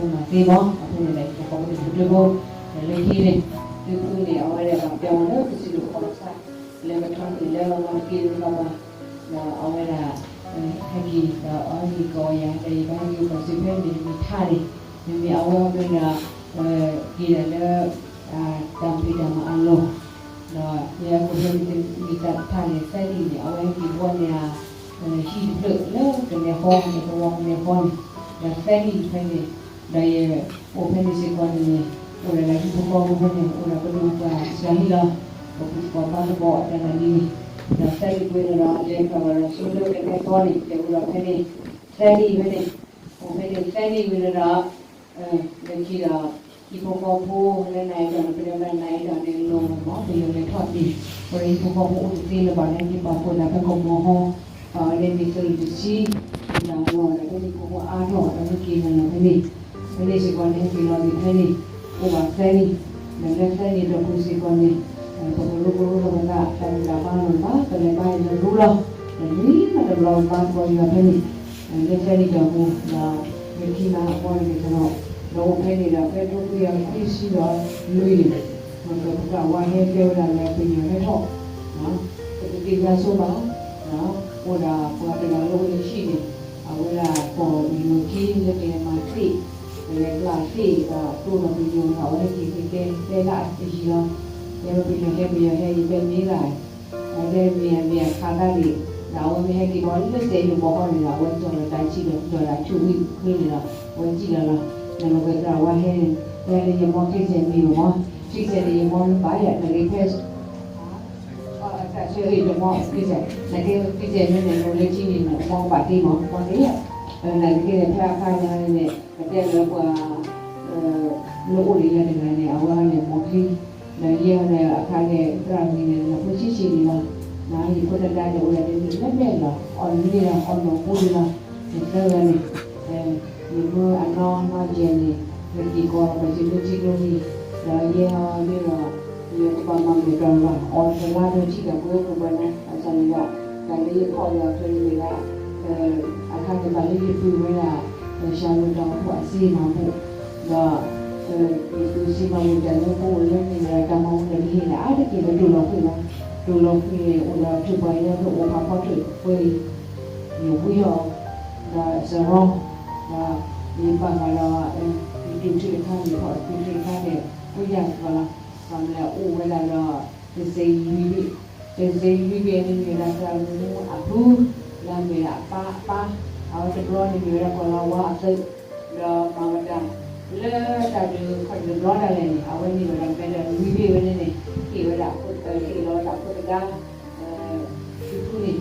စီအဖိမၤသ့မီၤ အဃိန့ၣ်ဒီး ဟံၣ်ဖိဃီဖိတဘိတဘိ, ဒီးလၢခံန့ၣ်, သုဖုန့ၣ် အဝဲဒၣ်ဘၣ်တဲမ့ၢ်လၢပစံးဒိၣ်ဃီလီၤဆါ, လၢပထီန့ၣ်လၢမၤတက့ၢ်လၢဘၣ်ဘၣ်, ဒီးအဝဲဒၣ် ဟဲက့ၤဒီးအီၣ်ဟံၣ်ကီးယၤ ဒီးယဘၣ်ဟဲက့ၤပှၤစံးဖဲန့ၣ်မ့ၢ်ထါန့ၣ်, မ့မ့ၢ်အဝဲမ့ၢ်ဒၣ် က့ၤဒၣ်လၢ တၢ်ဖံးတၢ်မၤအလီၢ်, ဒီးယဲကိးဖဲန့ၣ်မ့ၢ်တၢ်ထါန့ၣ် သၢနံၣ်န့ၣ် အဝဲဟဲက့ၤဘှီန့ၢ်ဧါ ဟံၣ်တဖျၢၣ်လၢကနဲဃီ ကဝီၤကနဲဃီန့ၣ်, ဒီးသၢနံၣ်ဖဲန့ၣ်, ဒီးယအိၣ်ဖဲန့ၣ်စ့ၢ်ကီးန့ၣ်, အိၣ်ဒီးလၢဟံၣ်ဖိဃီဖိဖဲန့ၣ် အိၣ်ဒီးပဒိၣ်ပှၤစှၤဟံၣ်လီၤ, ပကူပှၤဘါသကိးတၢ်နၤလံန့ၣ်, ဒီးသၢနံၣ်ပှဲၤန့ၣ်ဒီး လဲၤထီၣ်ဘၣ်ဒီးဆူလၢကနဲဃီန့ၣ် လဲၤအိၣ်ဒီးဖဲန့ၣ်, သၢနံၣ်ဖဲန့ၣ်, အိၣ်ဖဲန့ၣ်သၢနံၣ်ဝံၤန့ၣ်ဒီး လၢခံဒီး ဟံၣ်ဖိဃီဖိလၢနၤအံၤဒီးန့ၣ် ပတဲဝဲဒၣ်နၤအံၤဒီးန့ၣ် လီၤမး ပယီၤလဲၤထီၣ်တ့ၢ်, ပှၤဟံၣ်ဖိဃီဖိအိၣ်တသ့လၢၤဘၣ်လၢဟဲက့ၤပာ်ဖှိၣ်သးဖဲကမီၤဟီ, ပာ်ဝဲလၢမ့ၢ်သရူးတဆံ, ဒီးလီၤဒီးဖဲန့ၣ် ဟံၣ်ဖိဃီဖိအါထီၣ်ဒီးဟဲက့ၤနၤလီၤဖဲန့ၣ်, ဖဲန့ၣ်စ့ၢ်ကီးန့ၣ် ဟဲက့ၤလီၤက့ၤဖဲန့ၣ်, အိၣ်ဘၣ်သၢနံၣ်, ဒီးလၢသၢနံၣ်ဒီးပူၤစ့ၢ်ကီးန့ၣ်, ပကရူၢ်ကရူၢ်လီၤပသး တၢ်ဘူၣ်တၢ်ဘါလီၤဘၣ် ပလဲၤဘါယွၤလၢရူလီၤ, ဒီးမ့ၢ်မးတဘျီဘါသကိးယွၤဖဲန့ၣ်, လၢသၢနံၣ်ဒီးပူၤ ဒီး လၢခံမးအဃိန့ၣ် ကနီၤ ဒီးအိၣ်ဖဲန့ၣ်ဒီး ဖဲထိခွံကယၤခွံဆံဒီးလွံၢ်န့ၣ်, ပသရၣ်ဝါဟဲတဲဝဲဒၣ်လၢပယီၤဟဲထီၣ်, ပတသ့ၣ်ညါဆိဘၣ်, အိၣ်ဒၣ်ပှၤတဂၤလၢအိၣ်လၢဟံၣ်န့ၣ်, အဝဲဒၣ်ကိးယိၤက့လၢကလဲၤမၤသ့ၣ်, ကလဲၤကျးသ့ၣ်ဒီး တိၢ်ဒီးပယီၤန့ၣ် အဝဲဟဲက့ၤကတဲတဲတၢ်အယံၤလီၤ, တဲဝဲပယီၤဟဲ ပယီၤဟဲ ယတဲမ့ၢ်ဂ့ၤ အဝဲမ့ၢ်အမ့ၢ်အခါသၣ်ဒံး, ဒီးအဝဲမ့ၢ်ဟဲက့ၤဘၣ်လၢစဲးယိၤဘီဃီန့ၣ်ဒီး အဝဲကၠီၤဒီးတၢ်ဆံၣ်ဒီး ကၠီၤဒီးဆူၣ်ဝံၣ်ချၢန့ၣ်ဒီး အဝဲစံၣ်လီၤလီၤ, နလီၤပသရၣ်ဝါဟဲန့ၣ်, ဟဲလၢယမီၢ်က့ၢ်စဲးမံၤမ့ၢ်မီၢ်, က့ၢ်စဲးန့ၣ် ယမီၢ်မ့ၢ်ဘၣ်ယၤ နက့ၤဖဲ တၢ်ဆၢအံၤတမီၢ်က့ၢ်စဲး, နက့ၢ်က့ၢ်စဲးမ့ၢ်န့ၣ် နအိၣ်လၢထံန့ၣ် နမီၢ်ကဘၣ်တ့မီၢ် မီၢ်တ့, နက့ၢ်န့ၣ် ဖဲအခါန့ၣ်န့ၣ် ကတဲလၢပှၤ လၢအိၣ်ဒီးယၤတဂၤန့ၣ် အဝဲန့ၣ်မီၢ်ချံ, ဒီးယဲၢ်န့ၣ်အခါန့ၣ် သရၣ်မံၤန့ၣ် လၢဖိဆံးဆံးန့ၣ်လီၤ, ယဖိတဒါန့ၣ် အိၣ်ဒၣ်တန့ၢ်လၢမဲာ်လီၤ အီၣ်လံလီၤ အီၣ်နီၢ်ပူၤလံလီၤ, ယသၢဂၤန့ၣ် ယမၢအနီၢ်နီၢ်ယဲၢ်န့ၣ် ယက့ၤကီးပှၤစ့လၢထံကျိနံၤ, ဒီးယဲၢ်ဟီဒ်ဒီး ယကဘၣ်မၤမဲာ်တီၤလီၤ အီၣ်တလါဒီးထံၣ်ဒီးပှဲၤပှဲၤပှဲၤန့ၣ် ဘၣ်ဆၣ်န့ၣ်ဒီး တၢ်လၢယဖီၣ်ဒီးအချၢန့ၣ်မ့ၢ်ဒၣ် အခါန့ၣ်ဘၣ်လၢယပုၢ်ဝဲဒၣ် ဆၣ်မုၢ်တၢ်အိၣ်ဖှိၣ်အစ့မၤဘူၣ်, ဒီး ယပုၢ်စ့မၤဘူၣ်တၢ်လၢပအိၣ်လၢန့ၣ်ဒီး တၢ်မၤဘူၣ်န့ၣ် ပဟ့ၣ်လၢအါတက့ၢ်လၢတိၤလီၤဖှံလီၤ, တိၤလီၤဖှံန့ၣ် အိၣ်ဒီးထုးပှၤလၢပအိၣ်ဖးဖီတၢၣ်ပှဲၤအံၤ ယဝံယီၤ ဒီးစရီ ဒီးယပာ်ဃာ်ဒီး ယတူၢ်ထံတခါန့ၣ် ဖီၣ်တူၢ်ထံတခါန့ၣ် ကိးယၤစရီလီၤ, ဒီးမ့ၢ်အိၣ်ဝဲဒၣ်ဒီး တစ့ယံၤလွံၢ်ဘ့ၣ်, တစ့ယံၤလွံၢ်ဘ့ၣ်န့ၣ်မ့ၢ်ဝဲဒၣ်သရၣ်မုၣ်အဖု လၢအမ့ၢ်ဒၣ်အပၢ်အပၢ်, အဝဲတဘျီန့ၣ်မ့ၢ်ဝဲဒၣ်ကီၤလၤဝါအသုး, ဒီးမၤဝဲဒၣ် လၢတၢ်ဒုးခီၣ်တဘျီဒၣ်လဲာ်န့ၣ် အဝဲန့ၢ်ဝဲဒၣ် medal လွံၢ်ဘ့ၣ်ဝဲန့ၣ်န့ၣ် ဟ့ၣ်ဝဲဒၣ် ဟ့ၣ်လီၤဝဲဒၣ်ဖိသဒါ ဖံဖုန့ၣ်,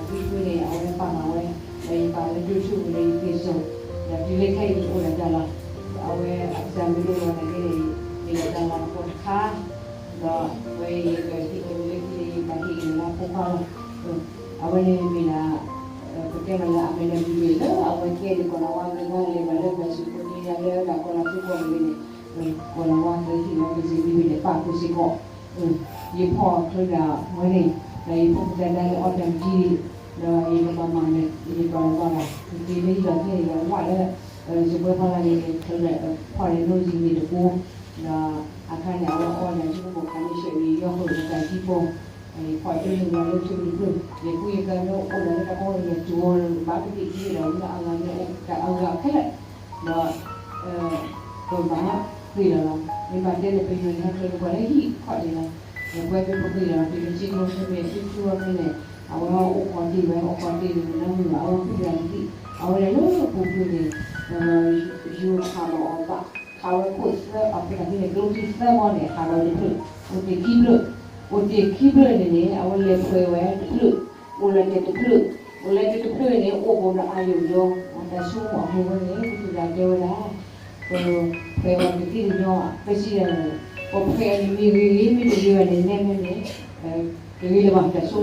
ဒီးဖံဖုန့ၣ် အဝဲပာ်မၤဝဲ, ဒီးယပာ်လၢဒိၣ်ထူၣ်ဝံၤလၢယက့ၤစိာ်, ဒီးတုၤလၢခဲအံၤန့ၣ်အိၣ်ဒီးတၢ်လီၤ, အဝဲအစၢ်မ့ၢ်ဒိၣ်လီၤန့ၣ်န့ၣ် မ့ၢ်ဒၣ်တၢ်လီၤကပီၤတခါ, ဒီးဝဲအံၤဒီးဟ့ၣ်ဝဲလၢခံန့ၣ် ယဘၣ်ဟ့ၣ်က့ၤလၢဖိခွါလီၤ, အဝဲန့ၣ်မ့ၢ်ဒၣ် ပတဲမ့ၢ်လၢအမ့ၢ်လၢ medal လၢအဝဲကဲန့ၣ် ကီၤလၤဝါကဂၤလဲၤဘၣ်လၢပှၤစူးကိးနံၤညါလၢတၢ်ကီလီၤသူကီၢ်န့ၣ်န့ၣ်, ကီၤလၤဝါကဟ့ၣ်ဝဲကစ့လွံၢ်ဘ့ၣ်န့ၣ် ပာ်ဃုာ်စ့ၢ်ကီး, ယဖီၣ်ချၢဒၣ်ဝဲန့ၣ်, ဒီးယဖိပသဒါလၢအီၣ်တၢ်ကထံၣ်, ဒီးယကဘၣ်မၤန့ၣ် ယပာ်လီၤဘၣ်ဒၣ် ကသ့လၢဟံၣ်လီၤခဲအံၤဒီးဝဲလၢ ယပှဲၤဖီလာ်န့ၣ် ဖီၣ်န့ၣ်နိၣ်ယံၤန့ၣ်တကိး, ဒီးအခါန့ၣ် အဝဲအီၣ်န့ၣ် ဆူဖိပိာ်ခါန့ၣ် ဆဲးဝံၤယီၢ်ဃုာ်လၢတၢ်ကံၢ်ဖိ, ယဖီၣ်အ့ၣ်န့ၣ်လီၤလၢထူကတဖျၢၣ်, ယကူယကၤမ့ၢ်အိၣ်ဒီးလၢတၢ်ကီဝဲန့ၣ် ယကၠိဝဲဘၣ်ကသ့ၣ်ကသ့ၣ်ဒီး ဝံၤလၢအဂၤမ့ၢ်အိၣ်တၢ်အဂၤခဲလၢာ်, ဒီး ပဘၣ်ဃ့ၢ်လီၤလီၤ, မ့ၢ်ဘၣ်တဲန့ၣ် ပယီၤန့ၣ် ဟဲချၢန့ၢ်ပှၤလၢဟံၣ်ခီၣ်န့ၣ်လီၤ, ပှၤမ့ၢ်ပဃ့ၢ်လီၤလီၤ ပမ့ၢ်စ့ကျိၤမ့ၢ်န့ၣ် ထူထူအီၤမ့ၢ်န့ၣ် အဝဲအိၣ်ကီးတ့ၢ်ဝဲ အိၣ်ကီးတ့ၢ်န့ၣ် မနုၤမ့ၢ်ဘၣ် အဝဲဃုပှၤတသ့ၣ်, အဝဲဒၣ်လၢပူၤကွံာ်န့ၣ် ယိၤခးလီၤအီၤဘၣ်, ခးဝဲခိၣ်သၢ အဃိသတးန့ၣ် ကျိချံသၢဘီန့ၣ် ခးလီၤတဖျၢၣ်, အိၣ်တ့ၢ်ခံဖျၢၣ်, အိၣ်တ့ၢ်ခံဖျၢၣ်န့ၣ်န့ၣ် အဝဲလဲၤဖှဲးဝဲတဖျၢၣ်, အိၣ်လၢတဲတဖျၢၣ်, အိၣ်လၢတဲတဖျၢၣ်န့ၣ် အိၣ်ဘူးဒီးအါယိာ်ယိာ်, တၢ်ဆိကမိၣ်အဃိန့ၣ် ပထူၣ်တၢ်တဲဝဲဒၣ် ပဖှဲးဝဲတသ့ၣ်တညီ, ပစံးဒၣ်န့ၣ် ပဖှဲးအီၤန့ၣ်မ့ၢ်ဂ့ၤဂ့ၤ မ့ၢ်တဂ့ၤဘၣ်န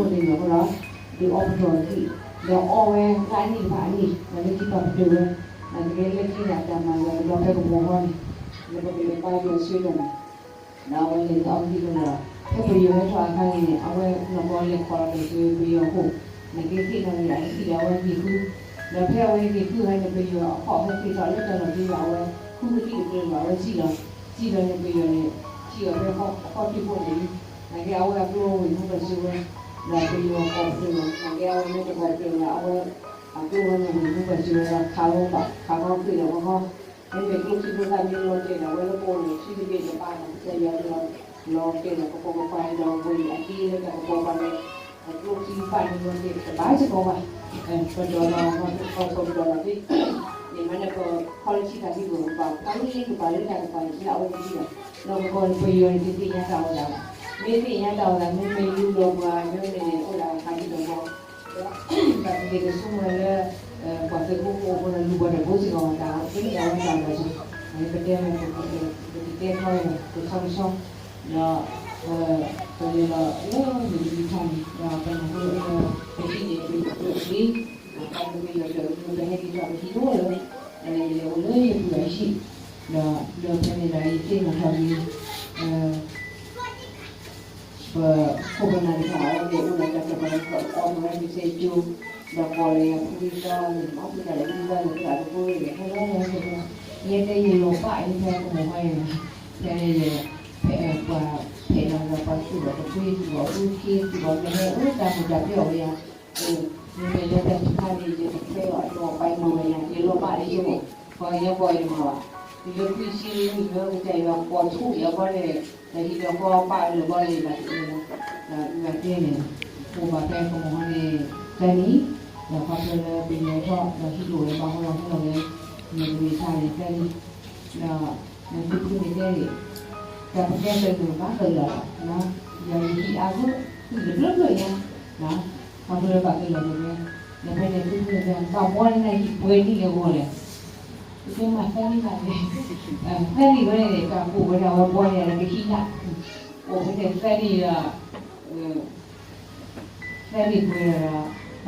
့ၣ် နဲမ့ၢ်န့ၣ် တဂ့ၤလၢၤဘၣ် တၢ်ဆိကမိၣ်တမံၤအဃိဒီး ဒုးအီၣ်ပတီၢ်တသ့, ဒီးအီၣ်ဝဲလၢအနံၣ်တဖၣ်အနံၣ် ဒီးလၢခံပာ်ပတုာ်ဝဲ, နာ်သက့လၢခံန့ၣ်တၢ်မၤလၢအကဒီးဖဲကဘီဃီန့ၣ်, လၢပကလဲၤပာ်ယွၤဆၢထၢၣ်န့ၣ် ဒီးအဝဲလဲၤတအီၣ်ကသံၣ်လီၤဒီး ဖဲပယီၤဟဲထီၣ်အခါန့ၣ် အဝဲနီၢ်ကီၢ်လဲၤခီလီၤတၢ်ဆူပယီၤအဃိ, နာ်သက့သ့ၣ်နီၣ်န့ၣ် အကသံၣ်ဒီးအဝဲက့ၤဃု, ဒီးဖဲအဝဲက့ၤဃုအခါန့ၣ် ပယီၤအခီၣ်ဟဲက့ၤထီၣ်လၢတၢ်လီၢ်ခံဒီး အဝဲဃုကသံၣ်တကျၢၤဘၣ် အဝဲစံၣ်လီၤ, စံၣ်လီၤန့ၣ် ပယီၤန့ၣ် ထံၣ်အီၤဖဲဃီထံၣ်ဖိန့ၣ်လံ, နာ်သက့အဝဲအကျိဝဲၢ်မူဘၣ်စၢၤဝဲ, ဒီးပယီၤကိးပတုာ်လီၤ, နာ်သက့အဝဲမ့ၢ်တကိးပတုာ်လီၤ အဝဲ အကျိဝဲၢ်မူဘၣ်စၢၤဝဲဒီးခးဝဲဘၣ် ခးဃီဃ့ၢ်ဒီးဃီဃီ မ့မ့ၢ်ကျိချံကျိသၣ်မ့ၢ်လီၤတဲာ်ဒီး အဝဲလၢပအိၣ်န့ၣ် ချံတဘ့ၣ်တပာ်ဒီး ကစၢ်ယွၤလီၤ လီၤတဲာ်ဒီးကပိာ်ကပၤဒီး ဝဲအံၤအဒ့လၢတၢ်ကပိာ်ကပၤန့ၣ် ကျိချံကပာ်န့ၣ်လီၤတဲာ်တဘၣ်စ့ၢ်ကီးဘၣ်, ပဒိးလီၤ ပဒိးလီၤသ့ န့ၣ်မ့ၢ်န့ၣ် ပခီလၢထံတၢ်သံပူၤ ပဘၣ်ဖးလံကပၤလၢတၢ်ကပၤန့ၣ် လၢအဝဲတသ့ဘၣ်, လီၢ်ကဝီၤန့ၣ် ပယီၤန့ၣ် တသ့ၣ်ညါတၢ်အိၣ်သးဘၣ်, မ့ၢ်သ့ၣ်ညါတၢ်အိၣ်သး မ့မ့ၢ်လူလီၤပှၤ မ့မ့ၢ်န့ၣ် အိၣ်ဒီးအခးဒံးဒီးပှၤ ဘၣ်သ့ၣ်သ့ၣ်ကဆိကမိၣ်လၢ ပှၤသုးဖိကအိၣ်ဖိဒီးလူၤပှၤတဘိစ့ၢ်ကီးဘၣ် တၢ်အိၣ်သ့ၣ်ညါဝဲတၢ်အိၣ်သး ပတဲမ့ၢ် ပတတဲထီၣ် ပဆီတဆီ ဒီး ပလဲၤလီၤလၢမုၢ်တနံၤခါန့ၣ် ဒီးပနၢ်ဟူလၢ ပဟံၣ်န့ၣ် ပတၢၢ်လံ ပှၤတပယီၤတၢၢ်လံ ပဟဲက့ၤထီၣ်ပဟံၣ်တအိၣ်လၢ ယလဲၤအိၣ်လၢယပုၢ်အဟံၣ် ဒီးလၢဖဲန့ၣ်ဒီးယသ့ၣ်နီၣ်ထီၣ်လံ ပခိၣ်ပနၢ်တဖၣ်အံၤန့ၣ် အိၣ်ဒီးတၢ်ကပၤအီၣ်မၤဝဲမ့ၤစဲကၠိ ဒီးကိးလၢယၤဖုသၣ်န့ၣ် မ့ၢ်ဖုသၣ်လၢဖုသၣ်လၢသရၣ်တဖိန့ၣ် ဟဲလီၤဟဲလီၤ ယဲတဲယလီၤဘၣ်အံၤဖဲကမီၤဟါန့ၣ်, ဖဲယ, ဖဲပှၤဖဲးလီၤဒီးပှၤသူၣ်လီၤကပှ့ၤသူၣ်လီၤအူခ့သူၣ်လီၤ မ့ၢ်ဟဲအိၣ်တၢ်မူၤတၢ်ဘျၢၣ်ဝဲယၤ, မ့မ့ၢ်လၢတၢ်ထုကဖၣ်န့ၣ် ယတခွဲးအီၤဒီးပှၤမၤဝဲယၤ ယလီၤဘၣ်လၢယဂီၢ်, ပှၤယဲပှၤယမၤဘၣ်, တုၤလၢခွံဆံလံမ့ၢ်ကစၢ်ယွၤကိးဆူၣ်ယၤဘီန့ၣ်, တၢ်ဟံးဒီးဃီပာ်လၢဘီလၢယဘၣ်တအၢလီၤ, ဒီးယွၤတဲန့ၣ်, အိၣ်ဘၣ်ဖဲကမီၤဟါန့ၣ်, သၢနံၣ်, ဒီးခီဖျိလၢပယီၤထီၣ် ဒီးဟံးလိာ်ဝဲဘၣ်ဟီလီၤဟီလီၤဝဲ, မ့ၢ်တမ့ၢ်ဆါန့ၣ်သၢနံၣ်, ဒီး နသုဖုန့ၣ်တဲန့ၣ်, တၢ်ပကဲသုးန့ၣ်ဘၣ်သုးလီၤ, ယၤယဟံးအါဘိ, ဟံးတဘျီဘျီညါ, ခီဖျိလၢဘၣ်သုးလီၤန့ၣ်, ဒီးဖဲန့ၣ်သုဖုန့ၣ်တဲ ဘၣ်ဘီန့ၣ်နဟံးပှဲၤနံၣ်လၢဂီၢ်လဲၣ်, ယတဲမ့ၢ်သၢနံၣ်ဘၣ်န့ၣ်, သၢနံၣ်ဝဲန့ၣ် တၢ်ကိးဝဲဒၣ်ဝဲဘီန့ၣ် တကဟံးလၢ်, အိၣ်ဖဲန့ၣ်သၢနံၣ်ဒီး သၢနံၣ်ပှဲၤဒီး,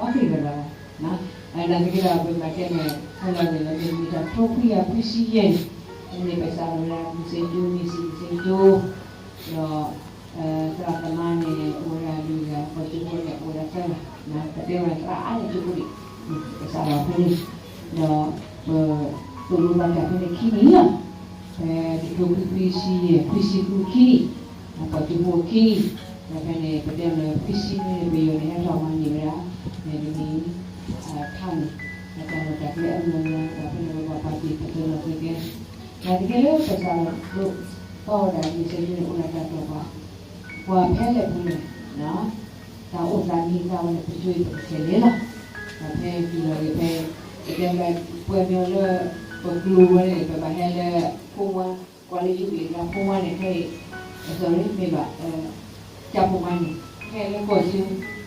ဘၣ်သ့ၣ်ကဒီး, နာ်သက့ဒီး ပမၤကဲန့ၣ် ဟဲလီၤန့ၣ်လၢ မ့ၢ်မ့ၢ်တၢ်ထိခွံကယၤခွံဆံယဲၢ်န့ၣ်, မ့ၢ်ပစးထီၣ်ဝဲဒၣ် မုၢ်စ့ဒိ မ့ၢ်စံၣ်မုၢ်စ့ဒိ, ဒီး သရၣ်သမါန့ၣ် အိၣ်ဝဲဒၣ်လွံၢ်ဂၤ, ပှၤကၠိဖိန့ၣ် အိၣ်ဝဲဒၣ်သၢဂၤ, ပတဲဝဲဒၣ်သရၣ်အါန့ၣ်ကၠိဖိန့ၣ်, ပစးထီၣ်ဖဲန့ၣ်, ဒီး ပ သိၣ်လိဘၣ်တၢ်ဖဲန့ၣ်ခံနံၣ်လီၤ, ဖဲတကထိခွံခွံဆံယဲၢ် ခွံဆံဃုခံနံၣ်, ပှၤကၠိဖိခံနံၣ်, ဒီးဖဲန့ၣ် ပတဲမ့ၢ်ခွံဆံနံၣ်န့ၣ် ပယီၤန့ၣ်ဟဲထီၣ်မၤန့ၢ်ဝဲဒၣ်, မ့ၢ်တမံၤ, ထါန့ၣ်, ဒီးတၢ်လီၢ်တၢ်ကျဲအါမးလၢ ဒီးဖဲန့ၣ်ပပှၤပာ်တ့ၢ်ပသးလီၤကဲကဲ, နာ်သက့လၢပစးထီၣ်ဒိၣ်ထီၣ်ဝဲဒၣ် မုၢ်စ့ဒိန့ၣ် အိၣ်ဒၣ်တၢ်တီၢ်ပှၤ, ပှၤဖဲလဲၣ်ပူၤလဲၣ်, တၢ်အိၣ်သးမံၤသးဝဲန့ၣ် ပကၠိအံၤပကဆဲးလဲၤလီၤ, ဒီးဖဲတုၤလီၤဂ့ၤဖဲ, ပတဲမ့ၢ်ပှဲၤမ့ၢ်လၢ ပကျိၤဝဲန့ၣ် ပဘၣ်ဟဲလၢ ဖိမါ, ကွၢ်လၢယုၢ်ကလံၤကျါဖိမါန့ၣ် ခဲအံၤ, အသိးန့ၣ်မ့ၢ်ဘၣ်, ကၠၢ်ဖိမါန့ၣ် ခဲလၢကီၢ်စု,